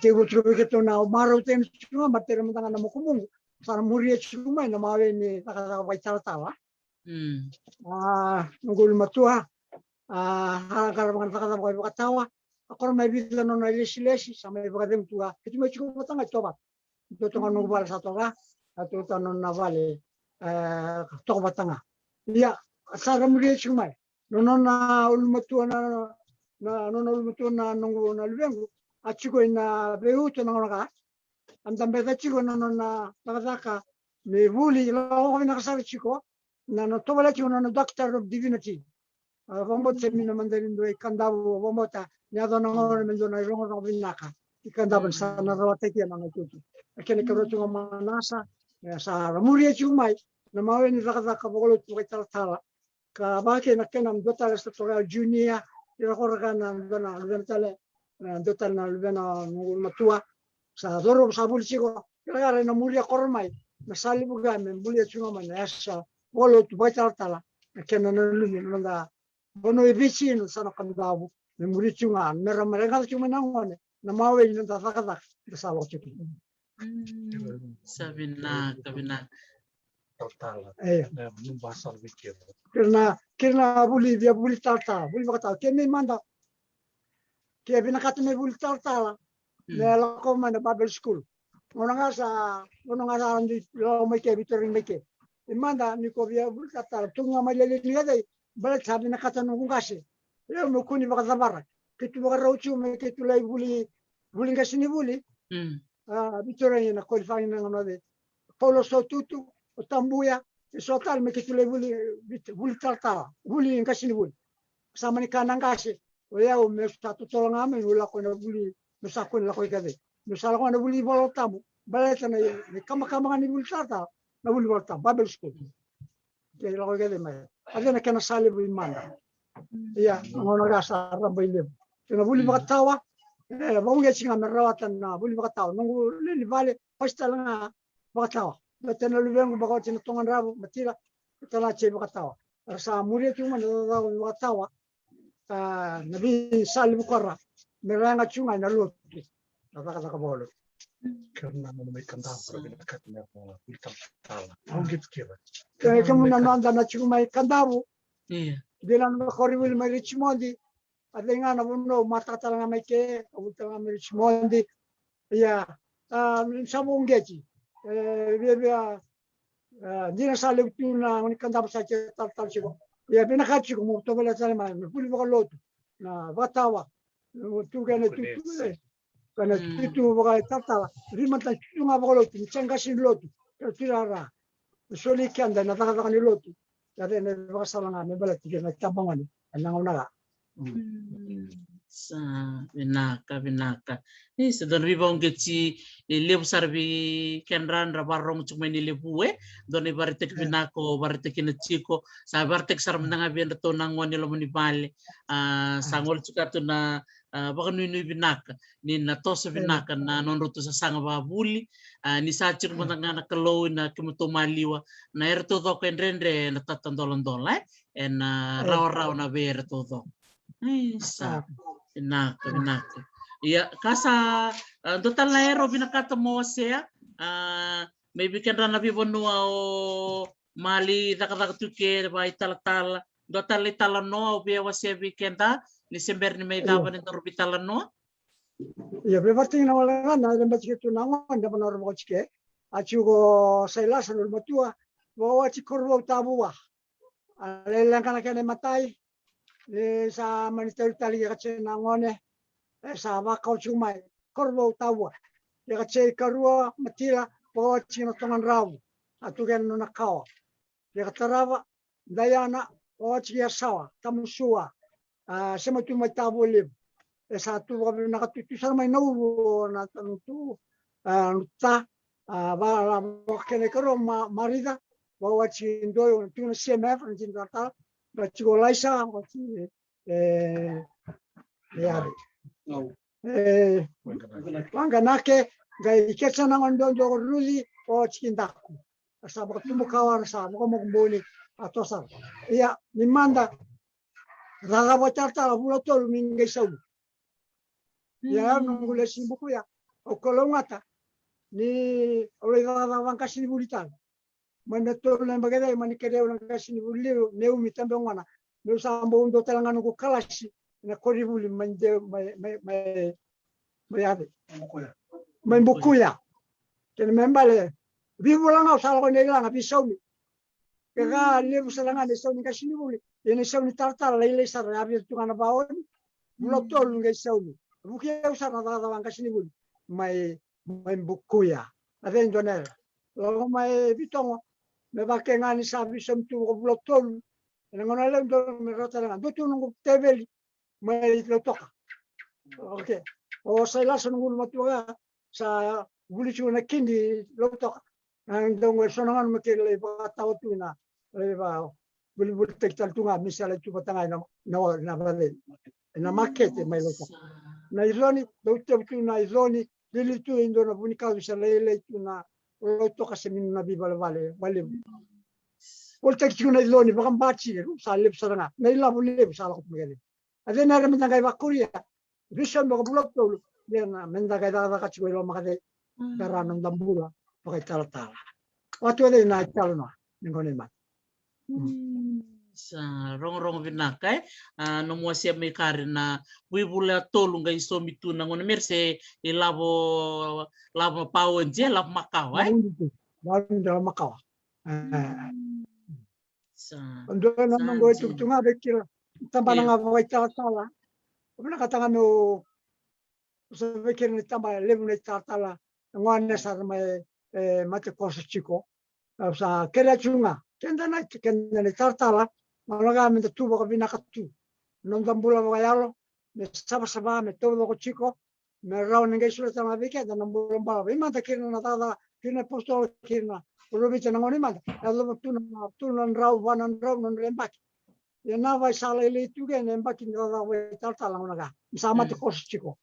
Tekivu tiko vei keitou na, au marautaka tiko ga, baleta mada ga na makumuqu sa na muria tiko mai na mawe ni cakacaka vakaitalatala. Mm. A, noqu ulumatua, a, a qarava ga na cakacaka vakaitawa. A koro mai vica na nona ilesilesi, sa mai vakacegu tu ga. Keitou mai tiko vata ga i Tovata. Dua toka noqu vale sa toka, a dua toka nona vale, e, toka vata ga. Ia, sa ra muria tiko mai. Na nona ulumatua na, na nona ulumatua na noqu na luvequ, a tiko ina veiuto na gauna ka. A dabeca tiko na nona cakacaka me vuli, lako vinaka sara tiko. Na, na tovolea tiko na nona Doctor of Divinity. A, vakabauta se mina mada ni dua i Kadavu, vakabauta ni yaco na gauna me dua na irogorogo vinaka i Kadavu ni sa na rawata kina na itutu. A kena ikarua tiko ga Manasa, e, sa ra muria tiko mai na mawe ni cakacaka vakalotu vakaitalatala. Ka vaka kei na kena dua tale sa toka o Junior, ira koro ga na dua na luvena tale, na dua tale na luvena noqu ulumatua. Sa coro, sa vuli tiko, ira ga ra na muria koro mai na sa levu ga me bulia tiko ga mai na yasa vakalotu vakaitalatala. Na kena nanumi na noda vanua e Viti, na sa na Kadavu, me muri tiko ga, me ra, me ra qai tiko mai na gone na mawe ni noda cakacaka da sa lako tiko. Mm, sa vinaka, vinaka. Talatala. E. E, Mombasa, Viti. Kei na, kei na vuli, via vuli talatala, vuli vakatawa. Kei me mada, ke vinakata me vuli talatala, me lako mai na Bible school. Gauna ga sa, gauna ga sa dui lako mai ke, Victoria mai ke. E mada ni ko via vuli talatala, tu ga mai lele ni kacei, baleta sa vinakata noqu qase. Ia, meu kua ni vakacavara. Keitou vakarau tiko me keitou lai vuli, vuli qasenivuli. Mm. A, Victoria na qualifying na gauna vei Paulo Sotutu, o Tabuya, e so tale me keitou lai vuli, vuli talatala, vuli qasenivuli. Sa mani kaya na qase, o yau meu sa totolo ga mai, meu lako na vuli, meu sa kua ni lako i kacei. Meu sa lako na vuli iVola Tabu, baleta na, na ikabakaba ga ni vuli talatala, na vuli iVola Tabu, Bible school. Ke lako i kacei mai. A cei na kena sa levu i mada. Ia, na gauna ga sa raba i levu. Kei na vuli vakatawa, e, vakauqeti ga me rawata na vuli vakatawa. Noqu lewe ni vale, pasi tale ga vakatawa. Baleta na luvequ vakawati na Togadravu, Matila, tala tei vakatawa. Era sa muria tiko mai na cakacaka vakatawa. A, na veisalivu kora me ra yaga tiko ga ena lotu. Na cakacaka vakalotu. Kemuni na noda mai Kadavu, sa vinakata na vuli talatala. Au qeti kira. Kemuni na noda na tiko mai Kadavu. Ia. Dina na koronivuli mai Richmond. A cei ga na vanua au mataka tale ga mai ke, au vuli tale ga mai Richmond. Ia, a, sa vou qeti. E, via, via, a, dina sa levu tu na gone Kadavu sa ke talatala tiko. Ia, vinaka tiko mo tovolea tale mai, me vuli vakalotu. Na vakatawa. Tu kena tutu, e. Ka na tutu vakaitalatala, rima ta tutu ga vakalotu, ni sa qasi ni lotu, ka tu rara. Soli keda na cakacaka ni lotu. Ka cei na vakasala ga me baleti keda na tabagone, ena gauna ga. Mm. Sa vinaka, vinaka. Ni sa dua na veivauqeti, e, levu sara vei kedra, dra vakarorogo tiko mai ni levu, e. Dua na ivaraitaki vinaka o varaitaki na tiko. Sa varaitaki sara mada ga vei kedratou na gone loma ni vale. A, sa gole tiko tu na a, vakanuinui vinaka, ni na toso vinaka na nodratou sasaga vakavuli, a, ni sa tiko mada ga na Kalou ena kematou maliwa, na era taucoko e dredre na tatadoladola, e, ena rawarawa na vei era taucoko. Ai, sa, vinaka, vinaka. Ia, ka sa, a, dua tale na era o vinakata mo wasea, a, maybe kedra na veivanua o mali cakacaka tu ke vakaitalatala, dua tale italanoa o via wasea vei keda, ni se bera ni mai cava ni daru veitalanoa. Ia, vei vata na wale ga na, e bati ke tu na gone, na vanua ra vakaoti ke. A tiko ko Sailasa na ulumatua, vakawati Korovou Tavua. A leleqa na kena imatai, ni sa mani tauri tale ke ka tse na gone, e sa vakawati mai, Korovou Tavua. Ke ka tse ikarua, Matila, vakawati na Togadravu. A tu kena nona kawa. Ke ka tarava, Daiana, o Ati Yasawa, Tamusua, a, sema tu mai Tavua Levu. E sa tu vakavinaka tu, tu sara mai Nauru, na tanu tu, a, Nuta, a, va, la, vakakena ikarua, ma, Marica, va, o Ati Doyo, tu na C M F, na tini talatala, va, tiko Laisa, o Ati, e, e, yave. E, Vaganake, qai kece na gone dodo ko Ruci, o Ati Daku. A sa vakatubu kawa, a sa vakamoku boni, a tosa. Ia, ni mada, cakacaka vakaitalatala vula tolu ni qai saumi. Ia, noqu lesi buku ia, au kalougata, ni au lai cakacaka vaqasenivuli tale. Mai na tolu na yabaki cei, mani kerei au na qasenivuli liu, Neumi Tabegona. Meu sa bau dua tale ga noqu kalasi, na koronivuli, mai de, mai, mai, mai, mai yave. Mai Bukuya. Kena me bale, veivula ga au sa lako i Nailaga, veisaumi. Ke ka levu sara ga na isau ni qasenivuli. Ia na isau ni talatala, lailai sara, ya via tu ga na vaoni. Vula tolu qai saumi. Vuki au sara na cakacaka vaqasenivuli. Mai, mai Bukuya. A vei dua na era. Lako mai Vitogo. Me vaka ga ni sa veisaumi tu ko vula tolu. Ena gauna levu dua me rauta ga. Dua tu noqu teveli. Mai Lautoka. Okay. O Sailasa noqu ulumatua ga, sa vuli tu na kidi Lautoka. Na dau qo e so na gauna me kei lai vakatawa tu na, lai va, vuli, vulitaki tale tu ga, me sa lai tu vata ga ena, na, na vale. Ena makete mai Lautoka. Na ironi, dau tevu tu na ironi, lili tu e dua na vunikau sa lailai tu na Lautoka se mini na veivalevale, valevu. Volitaki tiko na ironi, vakabati, sa levu sara ga. Na ilavo levu, sa lako tu mai kea. A cei na era meda qai vakuria. Veisaumi vakavula tolu. Ia na meda qai cakacaka tiko i loma ka cei. Ka ra noda bula vakaitalatala. Vatu a cei na italanoa ni gone mata. Sa rogorogo vinaka, e. A, nomu wasea mai kari na veivula tolu qai saumi tu na gone me ra se ilavo, lavo paoji, lavo makawa, e. Lavo makawa. E. Sa, dua na noqu itukutuku ga vei kira, tabana ga vakaitalatala. Au vinakata ga meu sa vei kira na itaba levu na italatala, gone sara mai, e, Mate Koso tiko. Au sa kerea tu ga, keda na, keda na italatala, gauna ga meda tu vakavinaka tu. Noda bula vakayalo, me savasava, me taucoko tiko, me rawa ni qai solia tale ga vei keda na bula balavu. Vei mada kei ira na cakacaka, kei ira na apositolo, kei ira na parofita, na gauna i mada. Yacova tu na, tu na drau, va na drau na nodra yabaki. Ia na yabaki sa lailai tu kei na yabaki ni cakacaka vakaitalatala gauna ga. Ni sa Mate Koso tiko.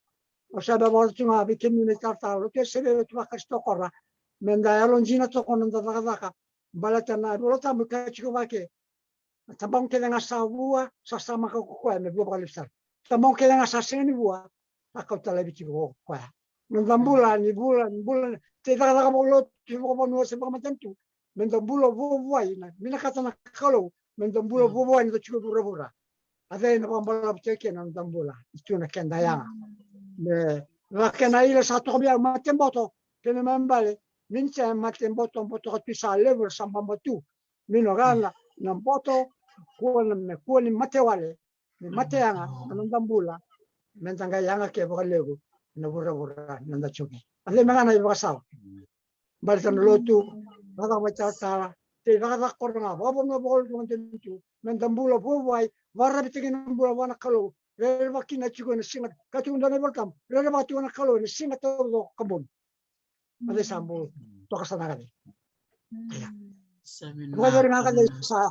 Au sa vakavakaraitaka tu ga vei kemuni na italatala, lotu Wesele, lotu vaKarisito, kora. Meda yalodina toka na noda cakacaka. Baleta na iVola Tabu e kaya tiko vaka. Na tabaqu kece ga sa vua, sa sasamaka ko koya me vua vakalevu sara. Tabaqu kece ga sa sega ni vua, sa kauta laivi tiko ko koya. Noda bula ni bula, ni bula, se cakacaka vakalotu, se vakavanua, se vakamatanitu, meda bula vuavuai, na vinakata na Kalou meda bula vuavuai, noda tiko e vuravura. A cei na vakabalavu tiko kina na noda bula? E tu na keda yaga. Me vaka kena ila sa toka vei au, mate boto, kena mai bale, Vincent, mate boto, boto ka tu sa levu, sa baba tu. Mino gana na boto, kua na me kua ni mate wale, me mate yaga na noda bula, meda qai yaga ke vakalevu na vuravura, na noda tiko. A cei me gana ivakasala? Baleta na lotu, cakacaka vakaitalatala, se cakacaka koro ga, vakavanua, vakalotu, vakadua tu, meda bula vuavuai, vakararavitaki na bula vua na Kalou, rerevaki na tiko ena siga, ka tiko dua na iVolatabu, rerevaki tiko na Kalou ena siga taucoko ka bogi. A cei sa bula toka sa na ka cei? Ia. Sa vinaka. Vakacori ga ka cei sa,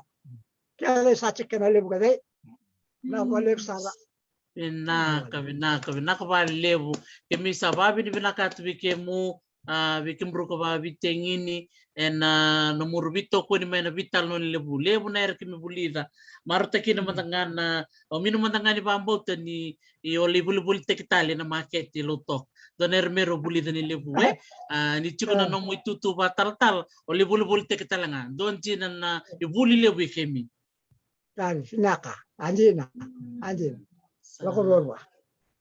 ka cei sa tiko na levu ka cei? Na vakalevu sara. Vinaka, vinaka, vinaka vakalevu. Kemi sa vakavinavinaka tu vei kemu, a, vei kemudou ka vakaveitegini ena nomudou veitokoni mai na veitalanoa ni levu. Levu na era kemi vulica. Marautaki na mada ga na, o mino mada ga ni vakabauta ni, i o lai volivolitaki tale na makete e Lautoka. Dua na era mero vulica ni levu, e? A, ni tiko na nomu itutu vatalatala, o lai volivolitaki tale ga. Dua dina na ivuli levu i kemi. Tani, vinaka. A dina. A dina. Lako ruarua.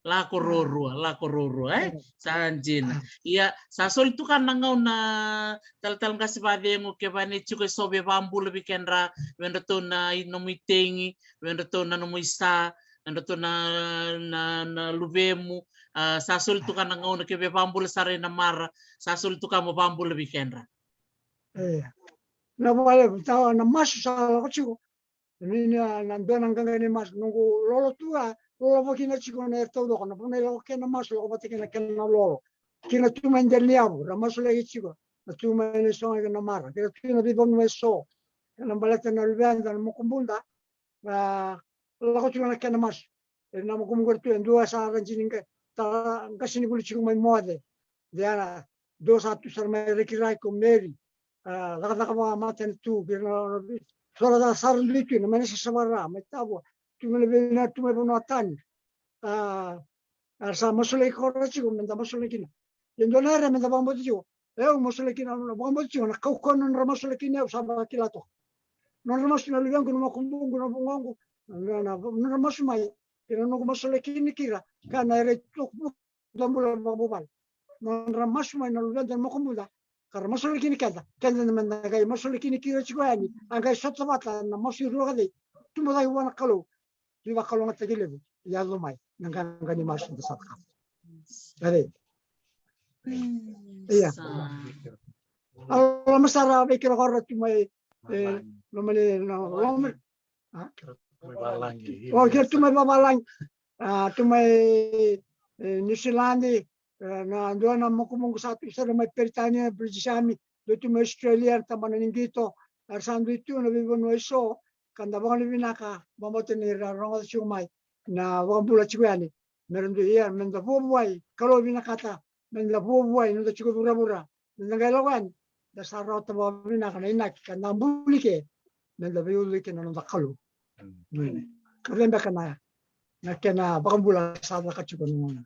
Lako ruarua, lako ruarua, e? Sa dina. Ia, sa soli tu ka na gauna talatala qase vakacegu, kevaka ni tiko eso vei vakabula vei kedra, vei dratou na i nomu itegi, vei dratou na nomu isa, vei dratou na, na, na luvemu, a, sa soli tu ka na gauna ke vei vakabula sara i Namara, sa soli tu ka mo vakabula vei kedra. Ia. Na vakalevu, tawa na masu sa lako tiko. Ni na, na dua na qaqa ni masu, noqu lolo tu a, lolo vakina tiko na era taucoko, na vanua e lako kina na masu, lako vata kina kena lolo. Kina tu mai Delaniyavu, ra masulaki tiko, na tu mai na isoga kina Namara, kina tu na veivanua eso, kena baleta na luveda, na makubuda, a, lako tiko na kena masu. E na makubuqu era tu e dua sa ra jini qai, ta, qase ni vuli tiko mai Moce. Diana, dua sa tu sara mai Rakiraki ko Meri. A, cakacaka vakamatanitu, kei na, na, sora ca sara dui tu, na mai na sasavara, mai Tavua. Tu mai na vei na tu mai vanua tani. A, a sa masulaki kora tiko, meda masulaki kina. Ia dua na era meda vakabauta tiko. E au masulaki kina, na vakabauta tiko, na kaukauwa na nodra masulaki kina, au sa vakila toka. Nodra masu na luvequ, na makubuqu, na vugoqu, na, na, nodra masu mai, kei na noqu masulaki kina kira, ka na era i toku da bula vakavuvale. Nodra masu mai na luveda na makubuda, ka ra masulaki kina keda, keda na meda qai masulaki kina kira tiko yani, a qai sota vata na masu e rua ka cei, tubu cake vua na Kalou, veivakalougatataki levu, yaco mai na qaqa ni masu da sa cakava. Ka cei? Ia. Sa. A loma sara vei kira kora tu mai, e, loma ni, na, loma, a? O, kira tu mai vavalagi. A, tu mai, e, New Zealand, e, na dua na makubuqu sa tu sara mai Peritania, British Army, dua tu mai Australia, na tabana ni qito, era sa dui tu na veivanua eso, ka da vakavinavinaka, vakabauta ni ra rogoca tiko mai, na vakabula tiko yani, mera dui ia, meda vuavuai, Kalou vinakata, meda vuavuai, noda tiko vuravura, meda qai lako yani, da sa rawata vakavinaka na inaki, ka da buli ke, meda veiucui kei na noda Kalou. Ka cei beka na, na kena vakabula sa caka tiko na gauna.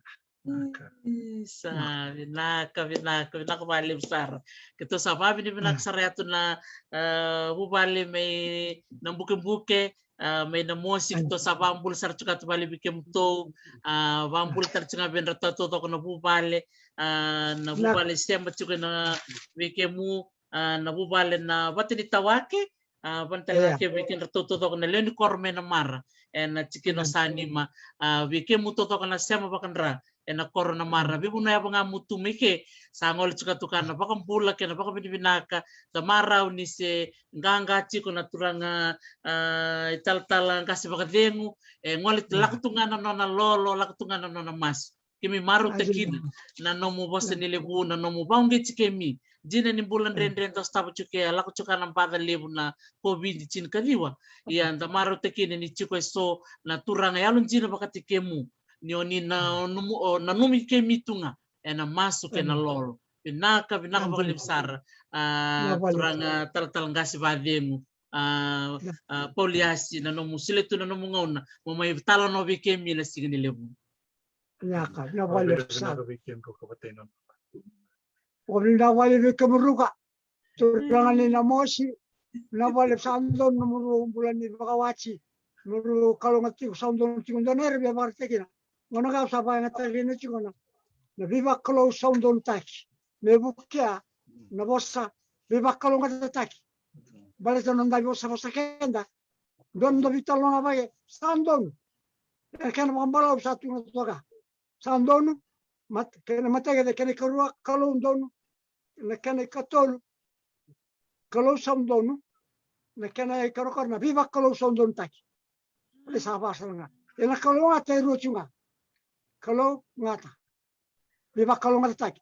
Sa vinaka, vinaka, vinaka vakalevu sara. Keitou sa vakavinavinaka sara yatu na, e, vuvale mai Nabukebuke, e, mai Namosi, keitou sa vakabula sara tiko yatu vakalevu vei kemutou, a, vakabula tale tiko ga vei dratou taucoko na vuvale, a, na vuvale sema tiko na vei kemu, a, na vuvale na Vatanitawake, a, vana tale ga ke vei kedratou taucoko na lewe ni koro mai Namara, ena tikina o Sanima, a, vei kemu taucoko na sema vakadra ena koro Namara, veivanua yava ga mu tu mai ke, sa gole tiko tu ka na vakabula kei na vakavinavinaka, da marau ni se qaqa tiko na turaga, a, italatala qase vakacegu, e gole lako tu ga na nona lolo, lako tu ga na nona masu. Kemi marautakina na nomu vosa ni levu, na nomu vauqeti kemi. Dina ni bula dredre da sotava tiko, e lako tiko na baca levu na COVID tinikaciwa. Ia da marautakina ni tiko eso na turaga yalodina vakati kemu. Ni oni na nomu, o, nanumi kemi tu ga ena masu kei na lolo. Vinaka, vinaka vakalevu sara. A, turaga talatala qase vakacegu. A, a, Pauliasi, na nomu sele tu na nomu gauna mo mai talanoa vei kemi na siga ni levu. Vinaka, vinaka vakalevu sara. Vinaka vei kemudou ka vata na nona. Vinaka vakalevu vei kemudou ka. Turaga ni Namosi, vinaka vakalevu sa donu na nomudrau bula ni vakawati. Nomudrau kalougata tiko, sa donu tiko, dua na era via vakaraitaki kina. Gauna ga au sa vakayagataki kina tiko na, na veivakalou sa donutaki. Me vukea na vosa veivakalougatataki. Baleta na noda veivosavosa keda. Donu da veitalanoa vake, sa donu. E kena vakabalavu sa tu na toka. Sa donu, mat-, kena imatai kece, kena ikarua, Kalou donu, na kena ikatolu, Kalou sa donu, na kena ikarua, na veivakalou sa donutaki. E sa vaka sara ga. E na kalougata e rua tiko ga. Kalougata. Veivakalougatataki.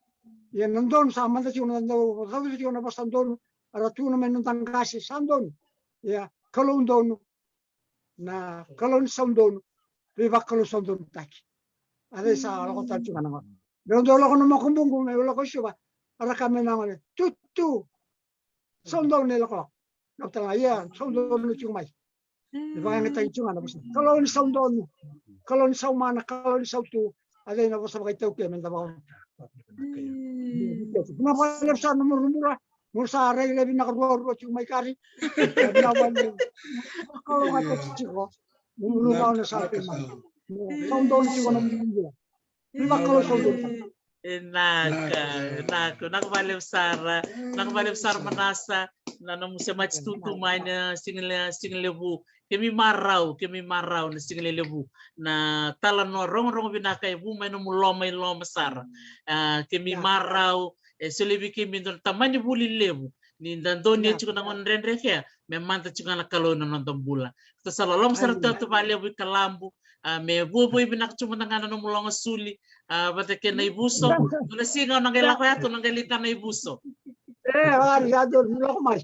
Ia na donu sa mada tiko na dau, dau tiko na vosa donu, era tukuna mai na noda qase, sa donu. Ia, Kalou donu, na Kalou ni sau donu, veivakalou sau donutaki. A cei sa lako tale tiko ga na gone. Dou dau lako na makubuqu me lako i Suva, a ra kaya mai na gone, tutu, sau donu e lakolako. Lako tale ga, ia, sau donu tiko mai. E vakayagataki tiko ga na vosa. Kalou ni sau donu, Kalou ni sau mana, Kalou ni sau tu, a cei na vosa vakaitaukei me da vaka. Vinaka vakalevu sara na nomudrau bula. Nomudrau sa rai laivi na ruarua tiko mai kari. Vinaka vakalevu. Kalougata tiko. Nomudrau gauna sa tu mai. Sau donu tiko na nomudrau bula. Ni vakalou sau donu. Vinaka, vinaka, vinaka vakalevu sara. Vinaka vakalevu sara Manasa. Na nomu semati tutu mai na siga le-, siga levu. Kemi marau, kemi marau na siga lelevu. Na talanoa rogorogo vinaka e vu mai nomu loma i loma sara. A, kemi marau, e solia vei kemi dua na tamani vuli levu. Ni da donuya tiko na gauna dredre kea, me mada tiko ga na Kalou na noda bula. Sa loloma sara tu vakalevu i Kalabu, a, me vuavui vinaka tu mada ga na nomu loga suli, a, vata kei na ivuso. Dua na siga au na qai lako ya tu, na qai lai tana ivuso. E, obrigado, ni lako mai.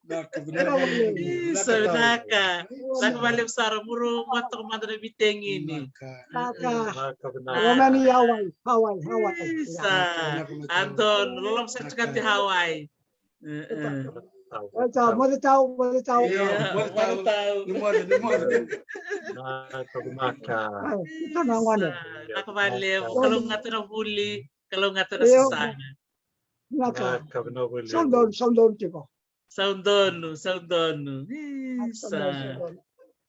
Vinaka, vinaka. Isa, vinaka. Vinaka vakalevu sara, muru mata toka mada na veitegini. Vinaka. Vinaka, vinaka. Loma ni Hawaii, Hawaii, Hawaii. Isa. Vinaka, vinaka. Anton, loloma sara tiko i Hawaii. E, e. Moce tau, moce tau. Io, moce tau. Ni moce, ni moce. Vinaka, vinaka. Ai, ito na gone. Isa, vinaka vakalevu. Kalougata na vuli, kalougata na sasaga. Vinaka. Vinaka, vinaka vakalevu. Sau donu, sau donu tiko. Sau donu, sau donu. Isa.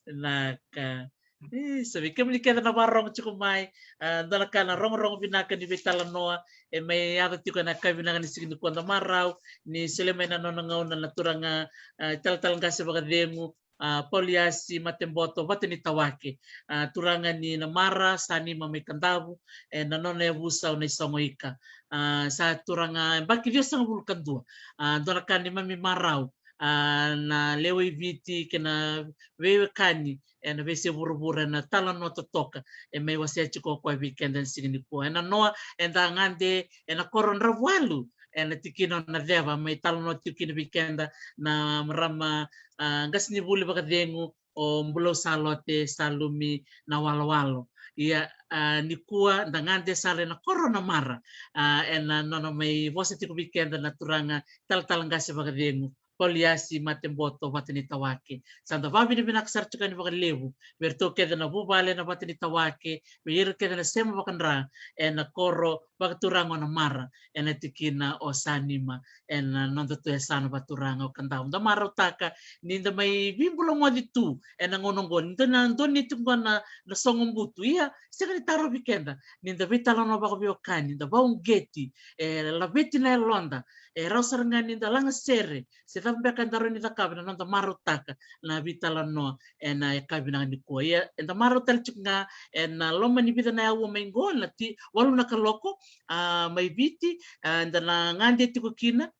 Vinaka. Isa, vei kemuni kece na vakarorogo tiko mai, a, dua na ka na rogorogo vinaka ni veitalanoa e mai yaco tiko ena yakavi vinaka ni siga nikua. Da marau ni solia mai na nona gauna na turaga, a, talatala qase vakacegu, a, Pauliasi Mateboto Vatanitawake, a, turaga ni Namara, Sanima mai Kadavu, ena nona yavusa o Naisogoika. A, sa turaga yabaki ciwasagavulu ka dua. A, dua na ka neimami marau, a, na lewe i Viti kei na veiwekani ena veiyasai vuravura ena talanoa totoka e mai wasea tiko o koya vei keda ena siga nikua. Ena noa, eda gade ena koro Dravualu, ena tikina o Naceva, mai talanoa tiko kina vei keda na marama, a, qasenivuli vakacegu, o Bulou Salote Salumi Nawalowalo. Ia, a, nikua da gade sara ena koro Namara, a, ena nona mai vosa tiko vei keda na turaga talatala qase vakacegu, Pauliasi Mateboto Vatanitawake. Sa da vakavinavinaka sara tiko yani vakalevu vei iratou kece na vuvale na Vatanitawake, vei ira kece na sema vakadra ena koro vakaturaga o Namara, ena tikina o Sanima, ena nodatou yasana vakaturaga o Kadavu. Da marautaka ni da mai veibulagoci tu ena gauna oqo, ni da na donuya tiko qo na, na sogobutu. Ia, sega ni tarovi keda ni da veitalanoa vakaveiwekani, da vakauqeti, e laveti na yaloda, e rawa sara ga ni da lagasere, se cava beka eda rawa ni cakava, na noda marautaka na veitalanoa ena yakavi vinaka nikua. Ia, eda marau tale tiko ga ena loma ni vica na aua mai qo, na ti walu na kaloko, a, mai Viti, a, eda na gade tiko kina,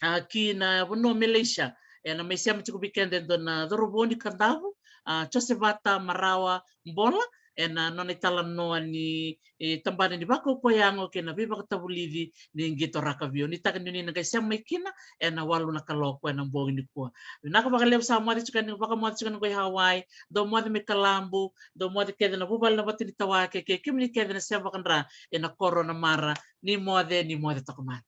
a, ki na vanua o Malaysia. Ena mai sema tiko vei keda e dua na cauravou ni Kadavu, a, Josevata Marawa Bola, ena nona italanoa ni, e, tabana ni vakaukauwa yago kei na veivakatavulici ni qito rakavi. Nuitaka ni o ni na qai sema mai kina ena walu na kaloko ena bogi nikua. Vinaka vakalevu, sa moce tiko yani, vakamoce tiko yani qo i Hawaii, dou moce mai Kalabu, dou moce kece na vuvale na Vatanitawake, kei kemuni kece na sema vakadra ena koro Namara, ni moce, ni moce toka mada.